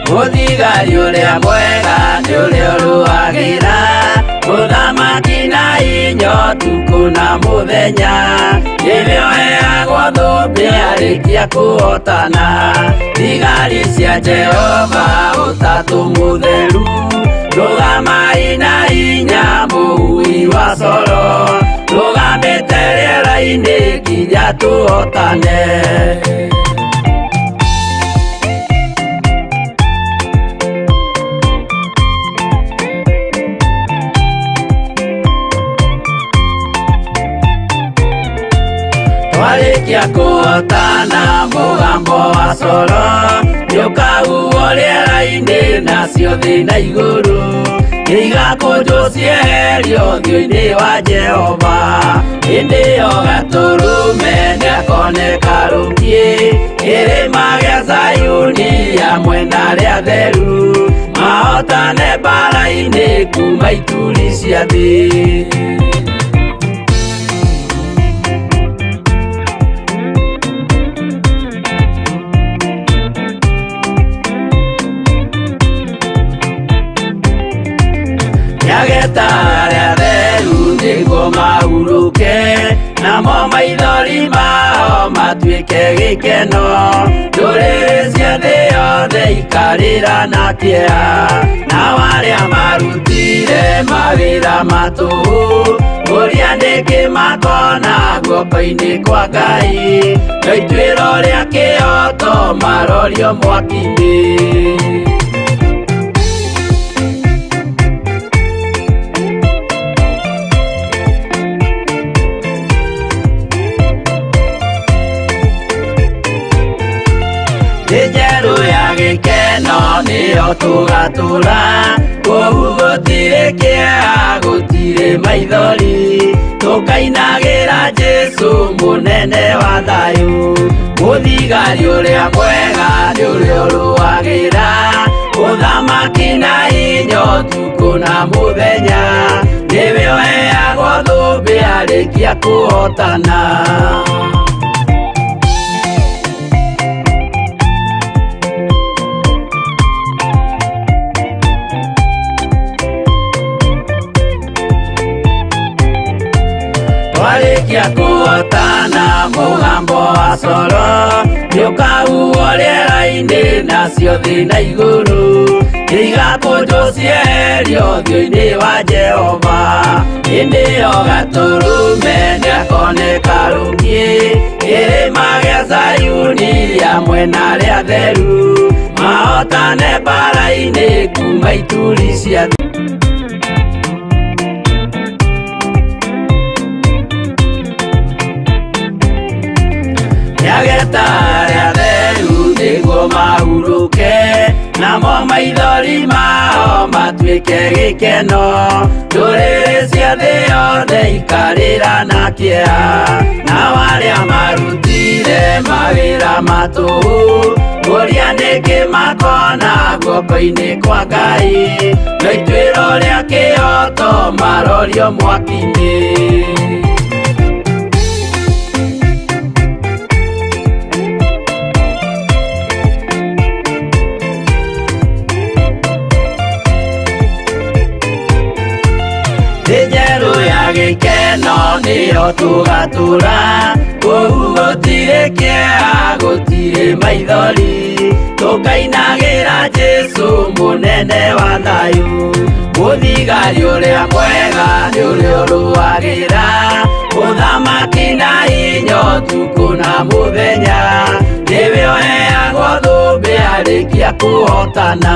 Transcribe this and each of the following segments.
Mũthigari ũrĩa mwega nĩ ũrĩa ũrũagĩra mũthamaki na inya ũtukũ na mũthenya, nĩwe ũheagwo thũmbĩ arĩkia kũhotana. Thigari cia Jehova ũtatũ mũtheru, rũgamai na inya mũhui wa coro, rũgamĩte rĩera-inĩ nginya tũhotane. Twarĩkia kũhotana mũgambo wa coro nĩũkahuhwo rĩera-inĩ, nacio thĩ na igũrũ nĩigakũnjwo cieherio ũthiũ-inĩ wa Jehova. Hĩndĩ ĩyo Gatũrũme nĩakoneka rũkiĩ kĩrĩma gĩa Zayuni hamwe na arĩa atheru, mahotane mbara-inĩ kuma ituri cia thĩ. Nĩageta arĩa atheru nĩguo mahurũke, namo maithori mao matuĩke gĩkeno. Ndũrĩrĩ cia thĩ yothe ikarĩra na kĩeha, nao arĩa marutire mawĩra ma tũhũ, ũrĩa nĩkĩ makona guoko-inĩ kwa Ngai, no ituĩro rĩa kĩhooto marorio mwaki-inĩ. Thĩ njerũ ya gĩkeno nĩyo tũgatũra, kũu gũtirĩ kĩeha, gũtirĩ maithori, tũkainagĩra Jesũ mũnene wa thayũ. Mũthigari ũrĩa mwega nĩ ũrĩa ũrũagĩra ũthamaki na hinya ũtukũ na mũthenya, nĩwe ũheagwo thũmbĩ arĩkia kũhotana. Twarĩkia kũhotana mũgambo wa coro nĩũkahuhwo rĩera-inĩ, nacio thĩ na igũrũ nĩigakũnjwo cieherio ũthiũ-inĩ wa Jehova. Hĩndĩ ĩyo Gatũrũme nĩakoneka rũkiĩ kĩrĩma gĩa Zayuni hamwe na arĩa atheru, mahotane mbara-inĩ kuma ituri cia thĩ. Nĩageta arĩa atheru nĩguo mahurũke, namo maithori mao matuĩke gĩkeno. Ndũrĩrĩ cia thĩ yothe ikarĩra na kĩeha, nao arĩa marutire mawĩra ma tũhũ, ũrĩa nĩkĩ makona guoko-inĩ kwa Ngai, no ituĩro rĩa kĩhooto marorio mwaki-inĩ. Thĩ njerũ ya gĩkeno nĩyo tũgatũra, kũu gũtirĩ kĩeha, gũtirĩ maithori, tũkainagĩra Jesũ mũnene wa thayũ. Mũthigari ũrĩa mwega nĩ ũrĩa ũrũagĩra ũthamaki na hinya ũtukũ na mũthenya, nĩwe ũheagwo thũmbĩ arĩkia kũhotana.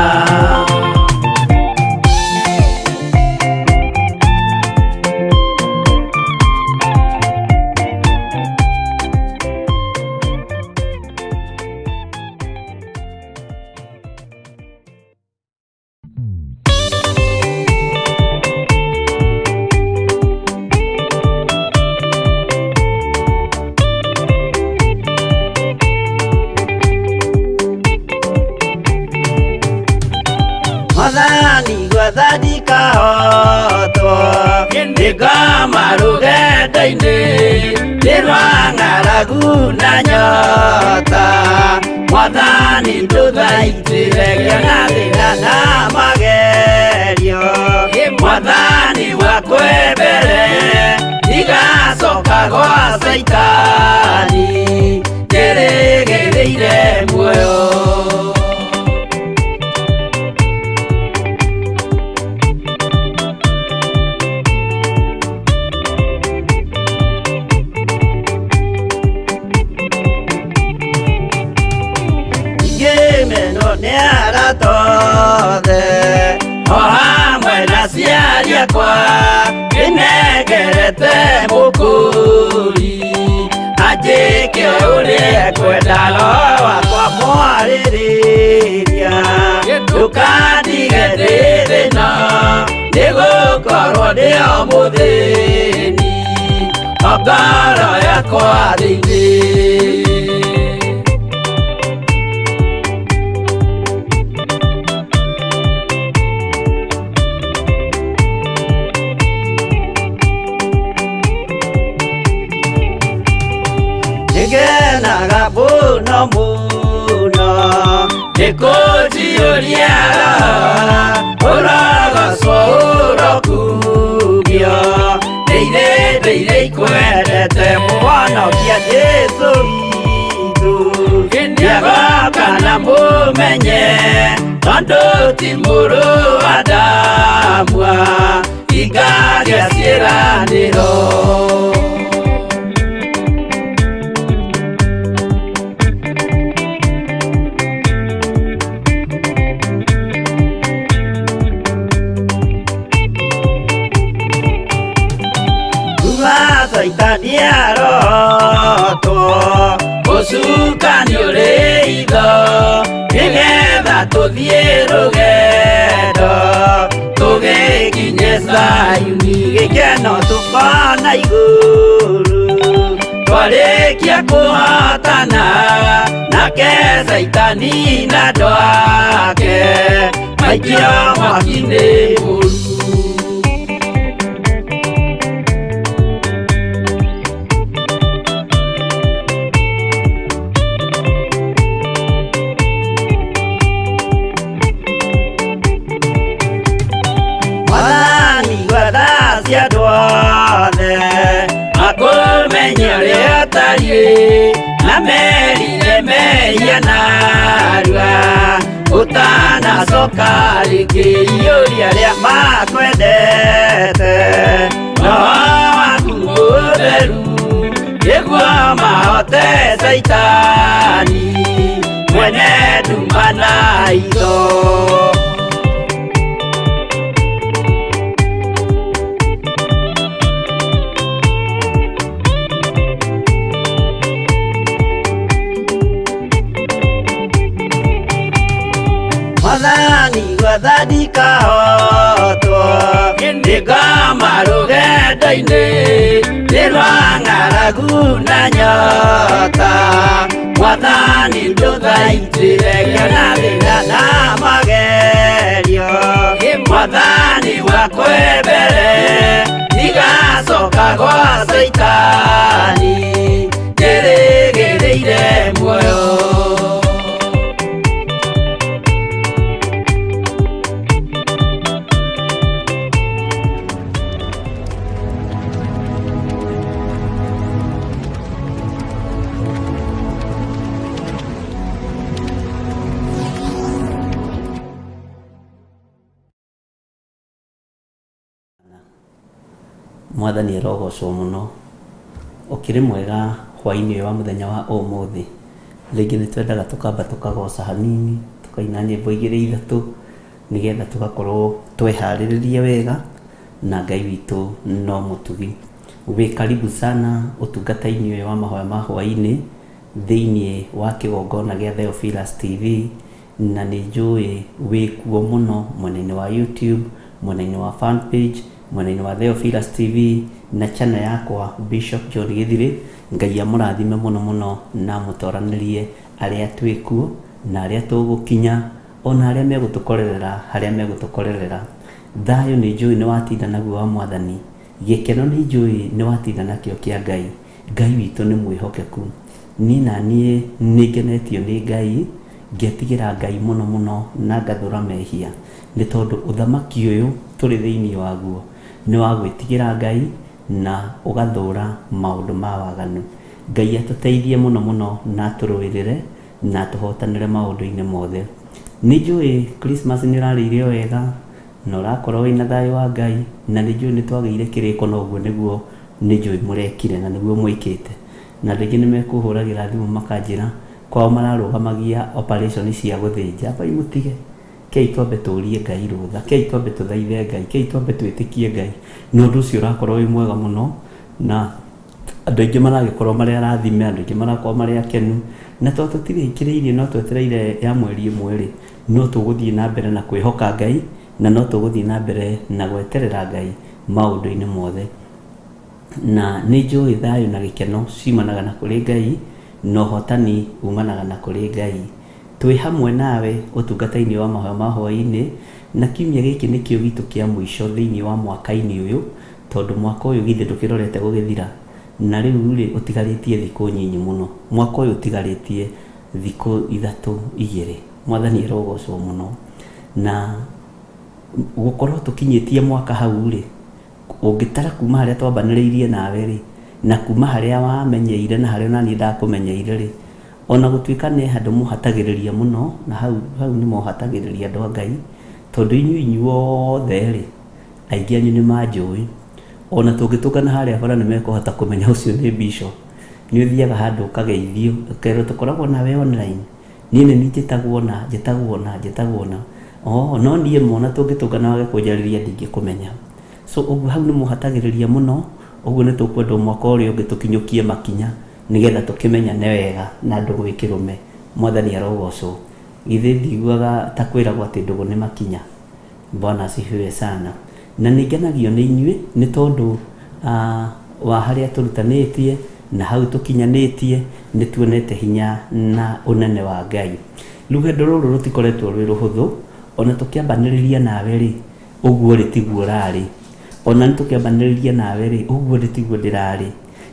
Mwathani Gwetha ndikahotwo nĩngoma rũgendo-inĩ nĩ rwa ng'aragu na nyota Mwathani ndũthaitĩre ngĩona thĩna na magerio Mwathani wakwe mbere ndigacoka gwa Caitani njĩrĩgĩrĩire muoyo. Ngĩmenwo nĩ arata othe o hamwe na aciari akwa ndĩnengerete mũkũri anjĩke ũrĩa ekwenda roho wakwa mwarĩrĩria ndũkandige ndĩ thĩna nĩgũkorwo ndĩ o mũthĩni o ngoro yakwa thĩinĩ. Nĩngenaga mũno mũno nĩkũnjiyũria ũrogocwo ũrokumio nĩ irĩndĩ iria ikwendete mũhonokia Jesũ witũ nĩagoka na mũmenye tondũ ti mũrũ wa Adamu ingagĩa ciĩranĩro. Caitani arotwo ũcukani ũrĩ itho nĩgetha tũthiĩ rũgendo tũgĩkinye Zayuni gĩkeno tũkona igũrũ twarĩkia kũhotana nake Caitani na andũ ake maikio mwaki-inĩ mũru. Mwathani gwetha cia andũ othe makũmenye ũrĩa ũtariĩ na merire mehia narua ũtanacoka rĩngĩ iyũria arĩa makwendete roho waku mũtheru nĩguo mahote Caitani mwene nduma na itho. Mwathani gwetha ndikahotwo nĩngoma rũgendo-inĩ nĩ rwa ng'aragu na nyota Mwathani ndũthaitĩre ngĩona thĩna na magerio Mwathani wakwe mbere ndigacoka gwa Caitani njĩrĩgĩrĩire muoyo. Mwathani arogocwo mũno ũkĩrĩ mwega hwaĩ-inĩ ũyũ wa mũthenya wa ũmũthĩ. Rĩngĩ nĩ twendaga tũkamba tũkagoca hanini tũkaina nyĩmbo igĩrĩ ithatũ nĩgetha tũgakorwo tweharĩrĩria wega na Ngai witũ no mũtugi. Wĩ karibu sana ũtungata-inĩ ũyũ wa mahoya ma hwaĩ-inĩ thĩinĩ wa kĩgongona gĩa Theophilus TV na nĩ njũĩ wĩ kuo mũno mwena-inĩ wa YouTube, mwena-inĩ wa fan page, mwena-inĩ wa Theophilus TV na channel yakwa Bishop John Githiri. Ngai amũrathime mũno mũno na amũtoranĩrie arĩa twĩ kuo na arĩa tũgũkinya ona arĩa megũtũkorerera harĩa megũtũkorerera. Thayũ nĩ njũĩ nĩ watinda naguo wa Mwathani, gĩkeno nĩ njũĩ nĩ watinda nakĩo kĩa Ngai. Ngai witũ nĩ mwĩhokeku. Niĩ na niĩ nĩ ngenetio nĩ Ngai, ngetigĩra Ngai mũno mũno na ngathũra mehia, nĩ tondũ ũthamaki ũyũ tũrĩ thĩinĩ waguo nĩ wa gwĩtigĩra Ngai na ũgathũra maũndũ ma waganu. Ngai atũteithie mũno mũno na atũrũĩrĩre na atũhotanĩre maũndũ-inĩ mothe. Nĩ njũĩ Christmas nĩ ũrarĩire o wega na ũrakorwo wĩna thayũ wa Ngai, na nĩ njũĩ nĩ twagĩire kĩrĩko na ũguo nĩguo nĩ njũĩ mũrekire na nĩguo mwĩkĩte. Na andũ aingĩ nĩ mekũhũragĩra thimũ makanjĩra kwao mararũgamagia operation cia gũthĩnja. Ambai mũtige, kei twambe tũrie Ngai rũtha, kei twambe tũthaithe Ngai, kei twambe twĩtĩkie Ngai. Na ũndũ ũcio ũrakorwo wĩ mwega mũno, na andũ aingĩ maragĩkorwo marĩ arathime, andũ aingĩ marakorwo marĩ akenu. Na tondũ tũtirĩkĩrĩirie no twetereire ya mweri ĩmwe rĩ, no tũgũthiĩ na mbere na kwĩhoka Ngai, na no tũgũthiĩ na mbere na gweterera Ngai maũndũ-inĩ mothe. Na nĩ njũĩ thayũ na gĩkeno ciumanaga na kũrĩ Ngai, na ũhotani umanaga na kũrĩ Ngai. Twĩ hamwe nawe ũtungata-inĩ wa mahoya ma hwaĩ-inĩ, na kiumia gĩkĩ nĩkĩo gitũ kĩa mũico thĩinĩ wa mwaka-inĩ ũyũ, tondũ mwaka ũyũ githĩ ndũkĩrorete gũgĩthira, na rĩu rĩ ũtigarĩtie thikũ nyinyi mũno. Mwaka ũyũ ũtigarĩtie thikũ ithatũ igĩrĩ. Mwathani arogocwo mũno. Na gũkorwo tũkinyĩtie mwaka hau rĩ, ũngĩtara kuma harĩa twambanĩrĩirie nawe rĩ, na kuma harĩa wamenyeire na harĩa onaniĩ ndakũmenyeire rĩ, ona gũtuĩka nĩ handũ mũhatagĩrĩria mũno, na hau hau nĩ mohatagĩrĩria andũ a Ngai, tondũ inyuĩ inyuothe rĩ, aingĩ anyu nĩ manjũĩ. Ona tũngĩtũngana harĩa bara nĩ mekũhota kũmenya ũcio nĩ bishop. Nĩ ũthiaga handũ ũkageithio, ũkerwo tũkoragwo nawe online. Niĩ nĩ niĩ njĩtagwo na, njĩtagwo na, njĩtagwo na. Oh, no niĩ mona tũngĩtũngana wage kũnjarĩria ndingĩkũmenya. So ũguo hau nĩ mũhatagĩrĩria mũno, ũguo nĩ tũkwenda mwaka ũrĩa ũngĩ tũkinyũkie makinya nĩgetha tũkĩmenyane wega na ndũgũ ĩkĩrũme. Mwathani arogocwo. Githĩ ndiguaga ta kwĩragwo atĩ ndũgũ nĩ makinya. Bwana asifiwe sana. Na nĩ ngenagio nĩ inyuĩ nĩ tondũ wa harĩa tũrutanĩtie na hau tũkinyanĩtie, nĩ tuonete hinya na ũnene wa Ngai. Rũgendo rũrũ rũtikoretwo rwĩ rũhũthũ, ona tũkĩambanĩrĩria nawe rĩ, ũguo rĩ tiguo ũrarĩ. Ona nĩ tũkĩambanĩrĩria nawe rĩ, ũguo rĩ tiguo ndĩrarĩ.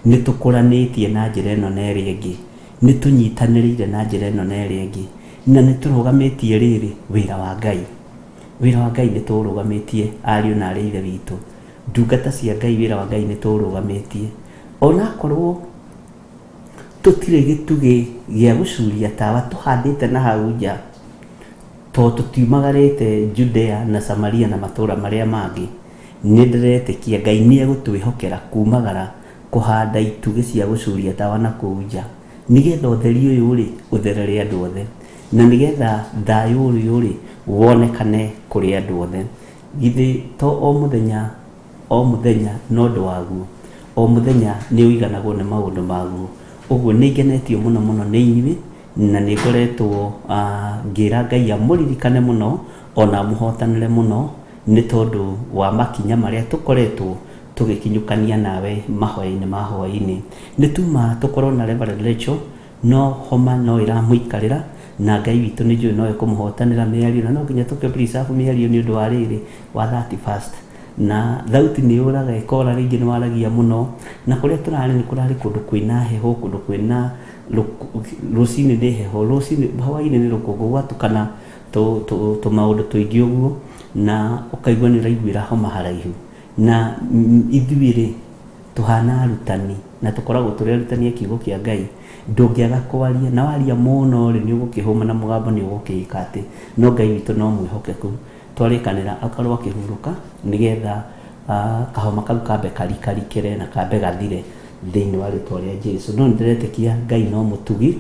Nĩ tũkũranĩtie na njĩra ĩno na ĩrĩa ĩngĩ, nĩ tũnyitanĩrĩire na njĩra ĩno na ĩrĩa ĩngĩ, na nĩ tũrũgamĩtie rĩrĩ wĩra wa Ngai. Wĩra wa Ngai nĩ tũũrũgamĩtie, ariũ na arĩ ithe witũ. Ndungata cia Ngai, wĩra wa Ngai nĩ tũũrũgamĩtie. Onakorwo tũtirĩ gĩtugĩ gĩa gũcuria tawa tũhandĩte na hau nja, tondũ tũtiumagarĩte Judea na Samaria na matũũra marĩa mangĩ, nĩ ndĩretĩkia Ngai nĩ egũtwĩhokera kumagara kũhanda itugĩ cia gũcuria tawa na kũu nja, nĩgetha ũtheri ũyũ rĩ ũtherere andũ othe, na nĩgetha thayũ ũyũ rĩ wonekane kũrĩ andũ othe. Githĩ to o mũthenya o mũthenya no ũndũ waguo, o mũthenya nĩ ũiganagwo nĩ maũndũ maguo. Ũguo nĩ ngenetio mũno mũno nĩ inyuĩ, na nĩ ngoretwo ngĩra Ngai amũririkane mũno ona amũhotanĩre mũno, nĩ tondũ wa makinya marĩa tũkoretwo tũgĩkinyũkania nawe mahoya-inĩ ma hwaĩ-inĩ. Nĩ tuma tũkorwo na Reverend Rachel, no homa no ĩramũikarĩra, na Ngai witũ nĩ njũĩ no ekũmũhotanĩra mĩario, na no nginya tũkĩ preserve mĩario nĩ ũndũ wa rĩrĩ wa 31st. Na thauti nĩ yũraga ĩkora, rĩngĩ nĩ waragia mũno, na kũrĩa tũrarĩ nĩ kũrarĩ kũndũ kwĩna heho, kũndũ kwĩna rũcinĩ nĩ heho, rũcinĩ hwaĩ-inĩ nĩ rũkũngũ, gwatukana tũmaũndũ tũingĩ ũguo, na ũkaigua nĩ ũraiguĩra homa haraihu. Na ithuĩ rĩ tũhana arutani, na tũkoragwo tũrĩ arutani a kiugo kĩa Ngai. Ndũngĩaga kwaria, na waria mũno rĩ nĩ ũgũkĩhũma na mũgambo nĩ ũgũkĩĩka atĩ, no Ngai witũ no mwĩhokeku. Twarĩkanĩra akorwo akĩhurũka nĩgetha kahoma kau kambe karikarikĩre na kambe gathire thĩinĩ wa rĩtwa rĩa Jesu. No nĩndĩretĩkia Ngai no mũtugi,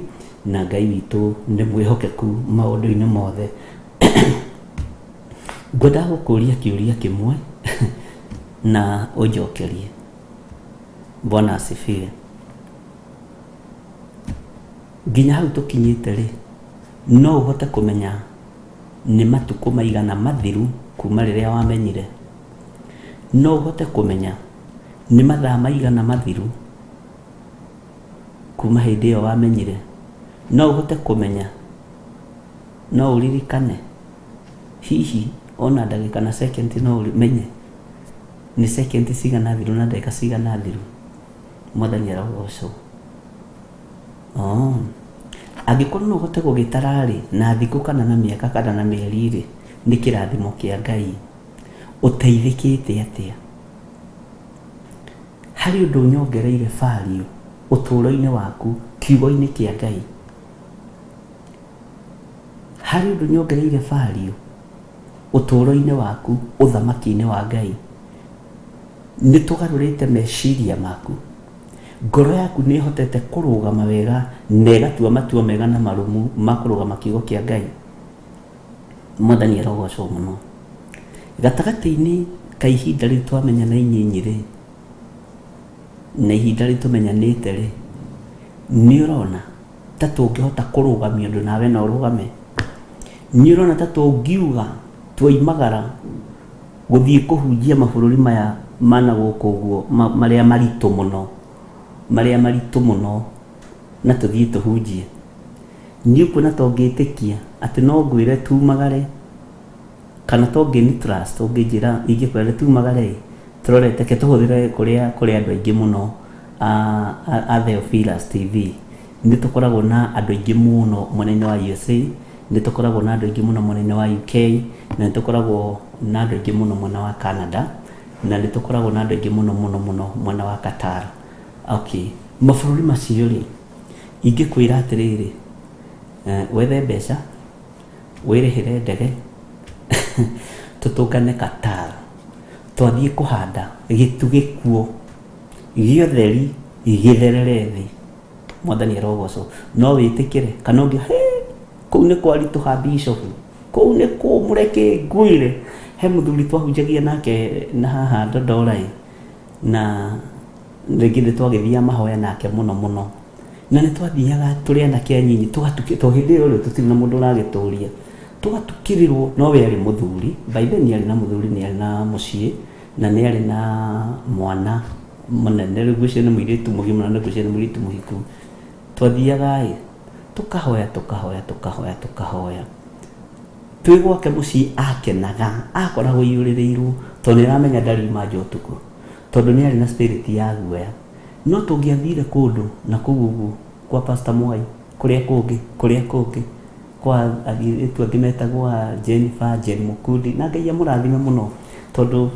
na Ngai witũ nĩ mwĩhokeku maũndũ-inĩ mothe. Ngwendaga gũkũria kĩũria kĩmwe na ũnjokerie. Bwana asifiwe. Nginya hau tũkinyĩte rĩ, no ũhote kũmenya nĩ matukũ maigana mathiru kuma rĩrĩa wamenyire? No ũhote kũmenya nĩ mathaa maigana mathiru kuma hĩndĩ ĩyo wamenyire? No ũhote kũmenya, no ũririkane hihi Ona ndagĩka na second no ũmenye nĩ second cigana thiru na ndagĩka cigana thiru. Mwathani arogocwo. Oh. Angĩkorwo no ũhote gũgĩtara rĩ, na thikũ kana na mĩaka kana na mĩeri rĩ, nĩ kĩrathimo kĩa Ngai. Ũteithĩkĩte atĩa? Harĩ ũndũ ũnyongereire value ũtũũro-inĩ waku kiugo-inĩ kĩa Ngai? Harĩ ũndũ nyongereire value ũtũũro-inĩ waku ũthamaki-inĩ wa Ngai? Nĩ tũgarũrĩte meciria maku? Ngoro yaku nĩ ĩhotete kũrũgama wega na ĩgatua matua mega na marũmu ma kũrũgama kiugo kĩa Ngai? Mwathani arogocwo mũno. Gatagatĩ-inĩ ka ihinda rĩu twamenyana inyinyi rĩ, na ihinda rĩu tũmenyanĩte rĩ, nĩ ũrona ta tũngĩhota kũrũgamia ũndũ nawe no ũrũgame? Nĩ ũrona ta tũngiuga twoimagara gũthiĩ kũhunjia mabũrũri maya ma na gũkũ ũguo marĩa maritũ mũno, marĩa maritũ mũno na tũthiĩ tũhunjie? Nĩ ũkuona ta ũngĩtĩkia atĩ no ngwĩre tumagare kana to ũngĩ trust ũngĩnjĩra ingĩkwĩra nĩ tumagare ĩ, tũrorete reke tũhũthĩre kũrĩa kũrĩ andũ aingĩ mũno a Theophilus TV. Nĩ tũkoragwo na andũ aingĩ mũno mwena-inĩ wa USA, nĩ tũkoragwo na andũ aingĩ mũno mwena-inĩ wa UK, na nĩ tũkoragwo na andũ aingĩ mũno mwena wa Canada, na nĩ tũkoragwo na andũ aingĩ mũno mũno mũno mwena wa Qatar. Okay, mabũrũri macio rĩ, ingĩkwĩra atĩrĩrĩ, wethe mbeca, wĩrĩhĩre ndege, tũtũngane Qatar, twathiĩ kũhanda gĩtugĩ kuo gĩotheri gĩtherere thĩ. Mwathani arogocwo. No wĩtĩkĩre kana ũngĩ he kũu nĩ kwaritũha bishop, kũu nĩ kũmũ reke ngwĩre. He mũthuri twahunjagia nake na haha Dodora ĩ, na rĩngĩ nĩ twagĩthiaga mahoya nake mũno mũno, na nĩ twathiaga tũrĩ anake anyinyi tũgatukĩ, tondũ hĩndĩ ĩyo rĩ tũtirĩ na mũndũ ũragĩtũria, tũgatukĩrĩrwo, no we arĩ mũthuri, by then nĩ arĩ na mũthuri, nĩ arĩ na mũciĩ, na nĩ arĩ na mwana mũnene, rĩu ngwĩciria nĩ mũirĩtu mũgima na ngwĩciria nĩ mũirĩtu mũhiku. Twathiaga ĩ, tũkahoya tũkahoya tũkahoya tũkahoya, twĩ gwake mũciĩ akenaga, akoragwo aiyũrĩrĩirwo, tondũ nĩ aramenya ndariuma nja ũtukũ, tondũ nĩ arĩ na spirit ya guoya. No tũngĩathire kũndũ na kũu ũguo kwa Pastor Mwai, kũrĩa kũngĩ, kũrĩa kũngĩ, kwa airĩtu angĩ metagwo a Jennifer, Jen Mũkundi, na Ngai amũrathime mũno, tondũ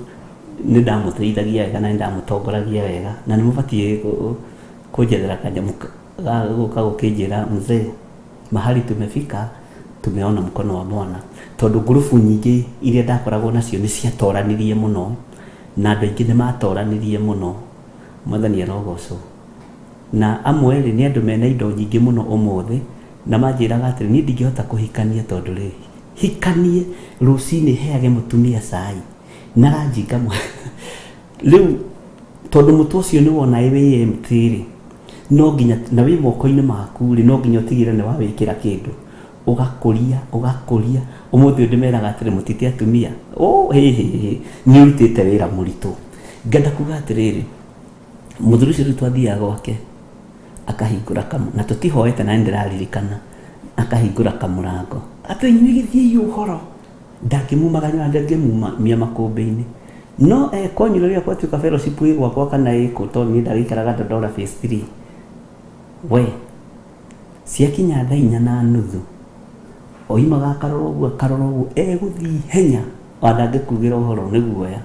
nĩ ndamũteithagia wega na nĩ ndamũtongoragia wega, na nĩ mũbatiĩ kũnjethera kanyamũ ga gũka gũkĩnjĩra mzee, mahali tumefika tumeona mkono wa Bwana, tondũ ngurubu nyingĩ iria ndakoragwo nacio nĩ ciatoranirie mũno, na andũ aingĩ nĩ matoranirie mũno. Mwathani arogocwo. Na amwe rĩ, nĩ andũ mena indo nyingĩ mũno ũmũthĩ, na manjĩraga atĩrĩ, niĩ ndingĩhota kũhikania tondũ rĩrĩ, hikanie rũcinĩ heage mũtumia cai na ranji ngamũhe. Rĩu tondũ mũtwe ũcio nĩ wona wĩ empty rĩ, no nginya na wĩ moko-inĩ maku rĩ, no nginya ũtigĩrĩre nĩ wawĩkĩra kĩndũ. Ũgakũria, ũgakũria. Ũmũthĩ ũyũ ndĩmeraga atĩrĩ, mũtite atumia. Oh, hĩ hĩ hĩ, nĩ ũrutĩte wĩra mũritũ. Ngenda kuga atĩrĩrĩ, mũthuri ũcio rĩu twathiaga gwake, akahingũra kamũ, na tũtihoete na nĩ ndĩraririkana, akahingũra kamũrango. Atĩ inyuĩ gĩthiĩi ũhoro. Ndangĩmumagaria na ndangĩmumia makũmbĩ-inĩ. No kwanyu rĩrĩa gwatuĩka fellowship ĩ gwakwa kana ĩ kũ, tondũ niĩ ndagĩikaraga Dandora phase 3. We, ciakinya thaa inya na nuthu, oimaga akarora ũguo akarora ũguo, egũthiĩ ihenya, ona ndangĩkugĩra ũhoro nĩ guoya.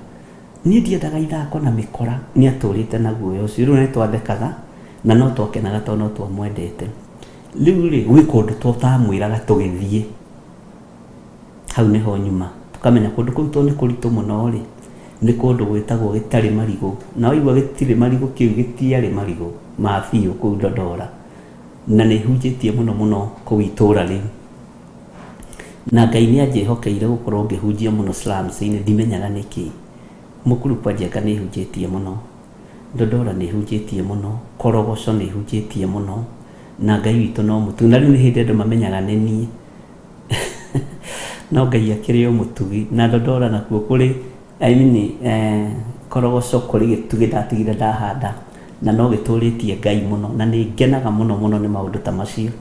Niĩ ndiendaga ithako na mĩkora, nĩ atũrĩte na guoya ũcio. Rĩu nĩ twathekaga na no twakenaga tondũ no twamwendete. Rĩu rĩ, gwĩ kũndũ tũtamwĩraga tũgĩthiĩ. Hau nĩho nyuma. Tũkamenya kũndũ kũu tondũ nĩ kũritũ mũno rĩ, nĩ kũndũ gwĩtagwo gĩtarĩ marigũ. Na waigua gĩtirĩ marigũ kĩu gĩtiarĩ marigũ ma biũ kũu Dandora. Na nĩ hunjĩtie mũno mũno kũu itũra rĩu. Na Ngai nĩ anjĩhokeire gũkorwo ngĩhunjia mũno slums-inĩ, ndimenyaga nĩkĩ. Mũkuru kwa Njenga nĩ hunjĩtie mũno, Dandora nĩ hunjĩtie mũno, Korogoco nĩ hunjĩtie mũno, na Ngai witũ no mũtugi. Na rĩu nĩ hĩndĩ andũ mamenyaga nĩ niĩ. No Ngai akĩrĩ o mũtugi. Na Dandora nakuo kũrĩ, I mean, Korogoco kũrĩ gĩtugĩ ndatigire ndahanda, na no gĩtũrĩtie Ngai mũno, na nĩ ngenaga mũno mũno nĩ maũndũ ta macio.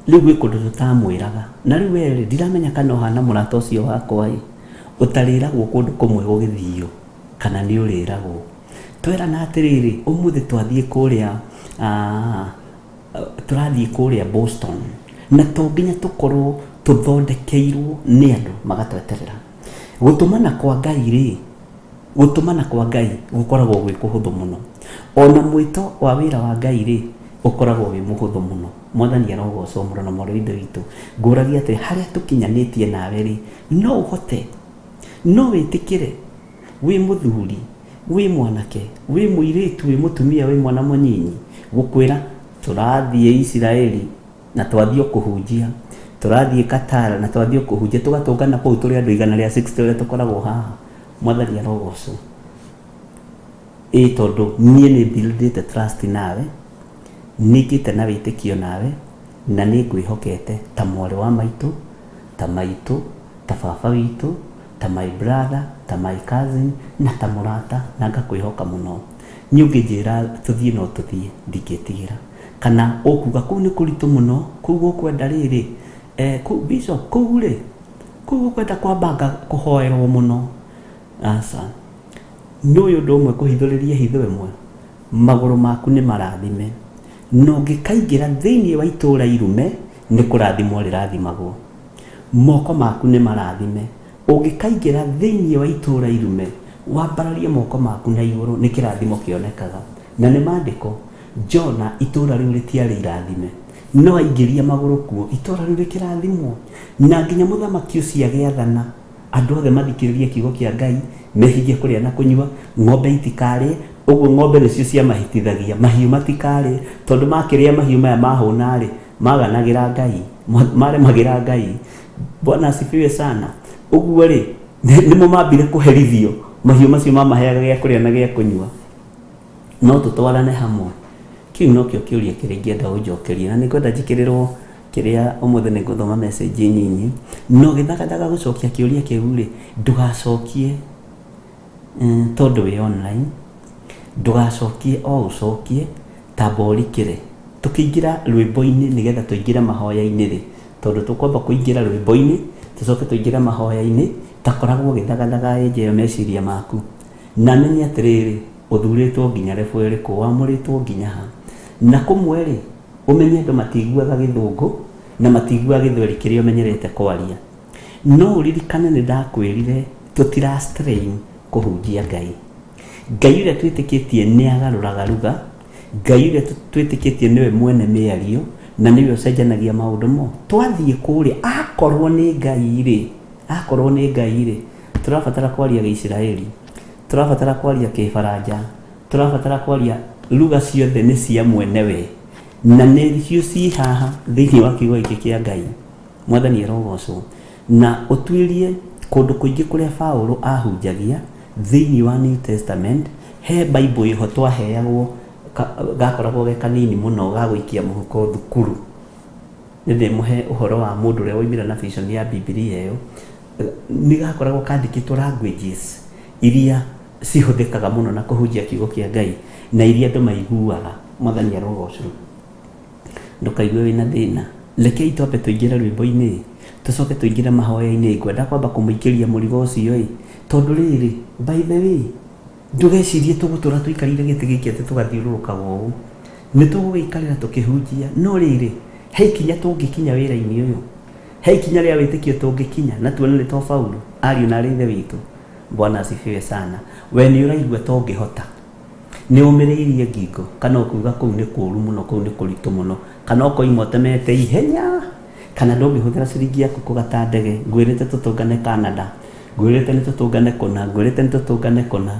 Rĩu gwĩ kũndũ tũtamwĩraga. Na rĩu we rĩ, ndiramenya kana ũhana mũrata ũcio wakwa ĩ, ũtarĩragwo kũndũ kũmwe gũgĩthio, kana nĩ ũrĩragwo. Twerana atĩrĩrĩ, ũmũthĩ twathiĩ kũrĩa tũrathiĩ kũrĩa Boston, na to nginya tũkorwo tũthondekeirwo nĩ andũ magatweterera. Gũtũmana kwa Ngai rĩ, gũtũmana kwa Ngai gũkoragwo gwĩ kũhũthũ mũno. Ona mwĩto wa wĩra wa Ngai rĩ, ũkoragwo wĩ mũhũthũ mũno. Mwathani arogocwo mũno na mwarĩ wa Ithe witũ. Ngũragia atĩrĩ, harĩa tũkinyanĩtie nawe rĩ, no ũhote, no wĩtĩkĩre, wĩ mũthuri, wĩ mwanake, wĩ mũirĩtu, wĩ mũtumia, wĩ mwana mũnyinyi, gũkwĩra tũrathiĩ Isiraeli na twathiĩ o kũhunjia, tũrathiĩ Qatar na twathiĩ o kũhunjia, tũgatũngana kũu tũrĩ andũ 160 ũrĩa tũkoragwo haha. Mwathani arogocwo. Ĩĩ tondũ niĩ nĩ buildĩte trust nawe, nĩ ngĩte na wĩtĩkio nawe, na nĩ ngwĩhokete ta mwarĩ wa maitũ, ta maitũ, ta baba witũ, ta my brother, ta my cousin, na ta mũrata, na ngakwĩhoka mũno. Niĩ ũngĩnjĩra tũthiĩ no tũthiĩ, ndingĩtigĩra. Kana ũkuga kũu nĩ kũritũ mũno, kũu gũkwenda rĩrĩ, kũu bishop, kũu rĩ, kũu gũkwenda kwambanga kũhoerwo mũno. Aca. Nĩ ũyũ ũndũ ũmwe kũhithũrĩria hitho ĩmwe, magũrũ maku nĩ marathime. Na ũngĩkaingĩra thĩinĩ wa itũũra irume, nĩ kũrathimwo rĩrathimagwo. Moko maku nĩ marathime. Ũngĩkaingĩra thĩinĩ wa itũũra irume, wambararie moko maku na igũrũ, nĩ kĩrathimo kĩonekaga. Na nĩ maandĩko, Jona itũũra rĩu rĩtiarĩ irathime, no aingĩria magũrũ kuo, itũũra rĩu rĩkĩrathimwo. Na nginya mũthamaki ũcio agĩathana, andũ othe mathikĩrĩrie kiugo kĩa Ngai, mehinge kũrĩa na kũnyua, ng'ombe itikarĩe, ũguo ng'ombe nĩcio ciamahĩtithagia, mahiũ matikarĩe, tondũ makĩrĩa mahiũ maya mahũna rĩ, maganagĩra Ngai, maremagĩra Ngai. Bwana asifiwe sana. Ũguo rĩ, nĩmo mambire kũherithio, mahiũ macio mamaheaga gĩa kũrĩa na gĩa kũnyua. No tũtwarane hamwe. Kĩu nokĩo kĩũria kĩrĩa ingĩenda ũnjokerie, na nĩngwenda njĩkĩrĩrwo kĩrĩa ũmũthĩ nĩ ngũthoma message nyinyi. Na ũgĩthagathaga gũcokia kĩũria kĩu rĩ, ndũgacokie tondũ wĩ online, ndũgacokie o ũcokie, tamba ũrikĩre. Tũkĩingĩra rwĩmbo-inĩ nĩgetha tũingĩre mahoya-inĩ rĩ, tondũ tũkwamba kũingĩra rwĩmbo-inĩ, tũcoke tũingĩre mahoya-inĩ, ta koragwo ũgĩthagathaga ĩnja ĩyo meciria maku. Na menye atĩrĩrĩ, ũthurĩtwo nginya level ĩrĩkũ, wamũrĩtwo nginya ha. Na kũmwe rĩ, ũmenye andũ matiguaga gĩthũngũ, na matiguaga gĩthweri kĩrĩa ũmenyerete kwaria. No ũririkane nĩ ndakwĩrire tũtira strain kũhunjia Ngai. Ngai ũrĩa twĩtĩkĩtie nĩ agarũraga ruga, Ngai ũrĩa twĩtĩkĩtie nĩwe mwene mĩario, na nĩwe ũcenjanagia maũndũ mo. Twathiĩ kũrĩa, akorwo nĩ Ngai rĩ, akorwo nĩ Ngai rĩ, tũrabatara kwaria Gĩisiraeli, tũrabatara kwaria Kĩbaranja, tũrabatara kwaria lugha ciothe nĩ cia mwenewe, na nĩcio ciĩ haha thĩinĩ wa kiugo gĩkĩ kĩa Ngai. Mwathani arogocwo. Na ũtuĩrie kũndũ kũingĩ kũrĩa Paulo ahunjagia thĩinĩ wa New Testament, he Bible ĩho twaheagwo gakoragwo ge kanini mũno ga gũikia mũhuko thukuru. Nĩ ndĩmũhe ũhoro wa mũndũ ũrĩa waumire na vision ya Bibilia ĩyo. Nĩ gakoragwo kandĩkĩtwo languages iria cihũthĩkaga mũno na kũhunjia kiugo kĩa Ngai na iria andũ maiguaga. Mwathani arogocwo. Ndũkaigue wĩna thĩna. Rekei twambe tũingĩre rwĩmbo-inĩ, tũcoke tũingĩre mahoya-inĩ. Ngwenda kwamba kũmũikĩria mũrigo ũcio ĩ, tondũ rĩrĩ, by the way, ndũgecirie tũgũtũra tũikarĩire gĩtĩ gĩkĩ atĩ tũgathiũrũrũkaga ũũ. Nĩ tũgũgĩikarĩra tũkĩhunjia, no rĩrĩ, he ikinya tũngĩkinya wĩra-inĩ ũyũ, he ikinya rĩa wĩtĩkio tũngĩkinya na tuone nĩ twabaulu, ariũ na arĩ ithe witũ. Bwana asifiwe sana. We nĩ ũraigua ta ũngĩhota? Nĩ ũmĩrĩirie ngingo kana ũkuga kũu nĩ kũũru mũno, kũu nĩ kũritũ mũno, kana ũkoima ũtemete ihenya, kana ndũngĩhũthĩra ciringi yaku kũgata ndege. Ngwĩrĩte tũtũngane Canada, ngwĩrĩte nĩ tũtũngane kũna, ngwĩrĩte nĩ tũtũngane kũna.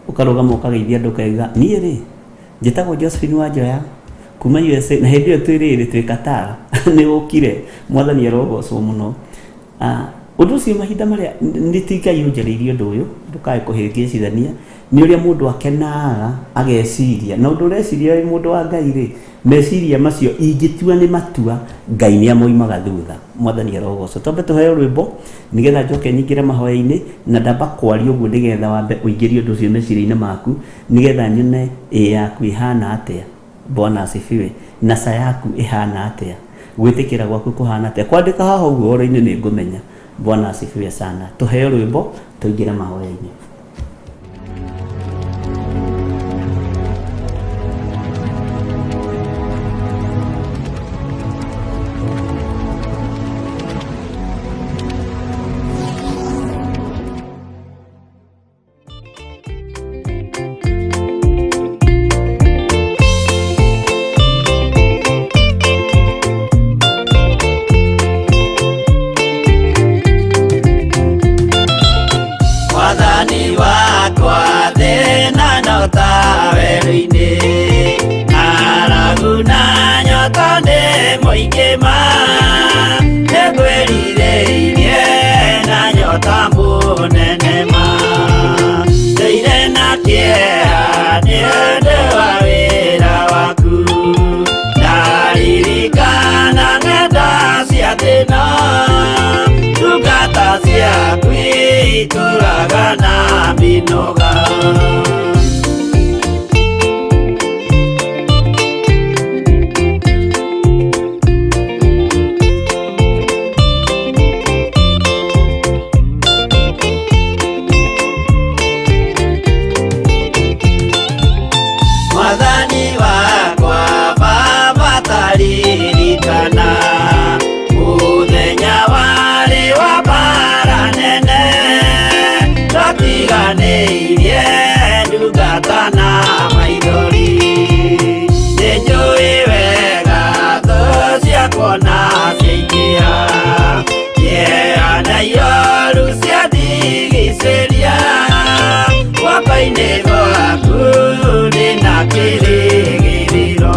Ũkarũgama ũkageithia andũ ũkauga niĩ rĩ, njĩtagwo Josephine Wanjoya kuma USA, na hĩndĩ ĩyo twĩ rĩrĩ twĩ Qatar, nĩ ũkire. Mwathani arogocwo mũno. Ũndũ ũcio mahinda marĩa nĩ ti Ngai ũnjarĩirie ũndũ ũyũ, ndũkae kũhĩngĩcithania, nĩ ũrĩa mũndũ akenaga ageciria, na ũndũ ũreciria wĩ mũndũ wa Ngai rĩ, meciria macio ingĩtua nĩ matua, Ngai nĩ amoimaga thutha. Mwathani arogocwo. Twambe tũheo rwĩmbo nĩgetha njoke nyingĩre mahoya-inĩ, na ndamba kwaria ũguo nĩgetha wambe ũingĩrie ũndũ ũcio meciria-inĩ maku, nĩgetha nyone ĩ yaku ĩhana atĩa. Bwana asifiwe. Na ca yaku ĩhana atĩa. Gwĩtĩkĩra gwaku kũhana atĩa? Kwandĩka haha ũguo ũhoro-inĩ nĩ ngũmenya. Bwana asifiwe sana. Tũheo rwĩmbo tũingĩre mahoya-inĩ. Mwathani wakwa thĩna no ta werũ-inĩ, ng'aragu na nyota nĩ mũingĩ ma, nĩngwĩrirĩirie na nyota mũnene ma, ndũire na kĩeha nĩ ũndũ wa wĩra waku, ndaririkana ng'enda cia thĩna, ndungata ciaku itũraga na mĩnoga. Mwathani wakwa Baba taririkana mũthenya warĩ wa mbara nene, twatiganĩirie ndungata na maithori, nĩnjũĩ wega thũ ciakwa na ciaingĩha, kĩeha na ioru ciandigicĩria, guoko-inĩ gwaku ndĩna kĩrĩgĩrĩro.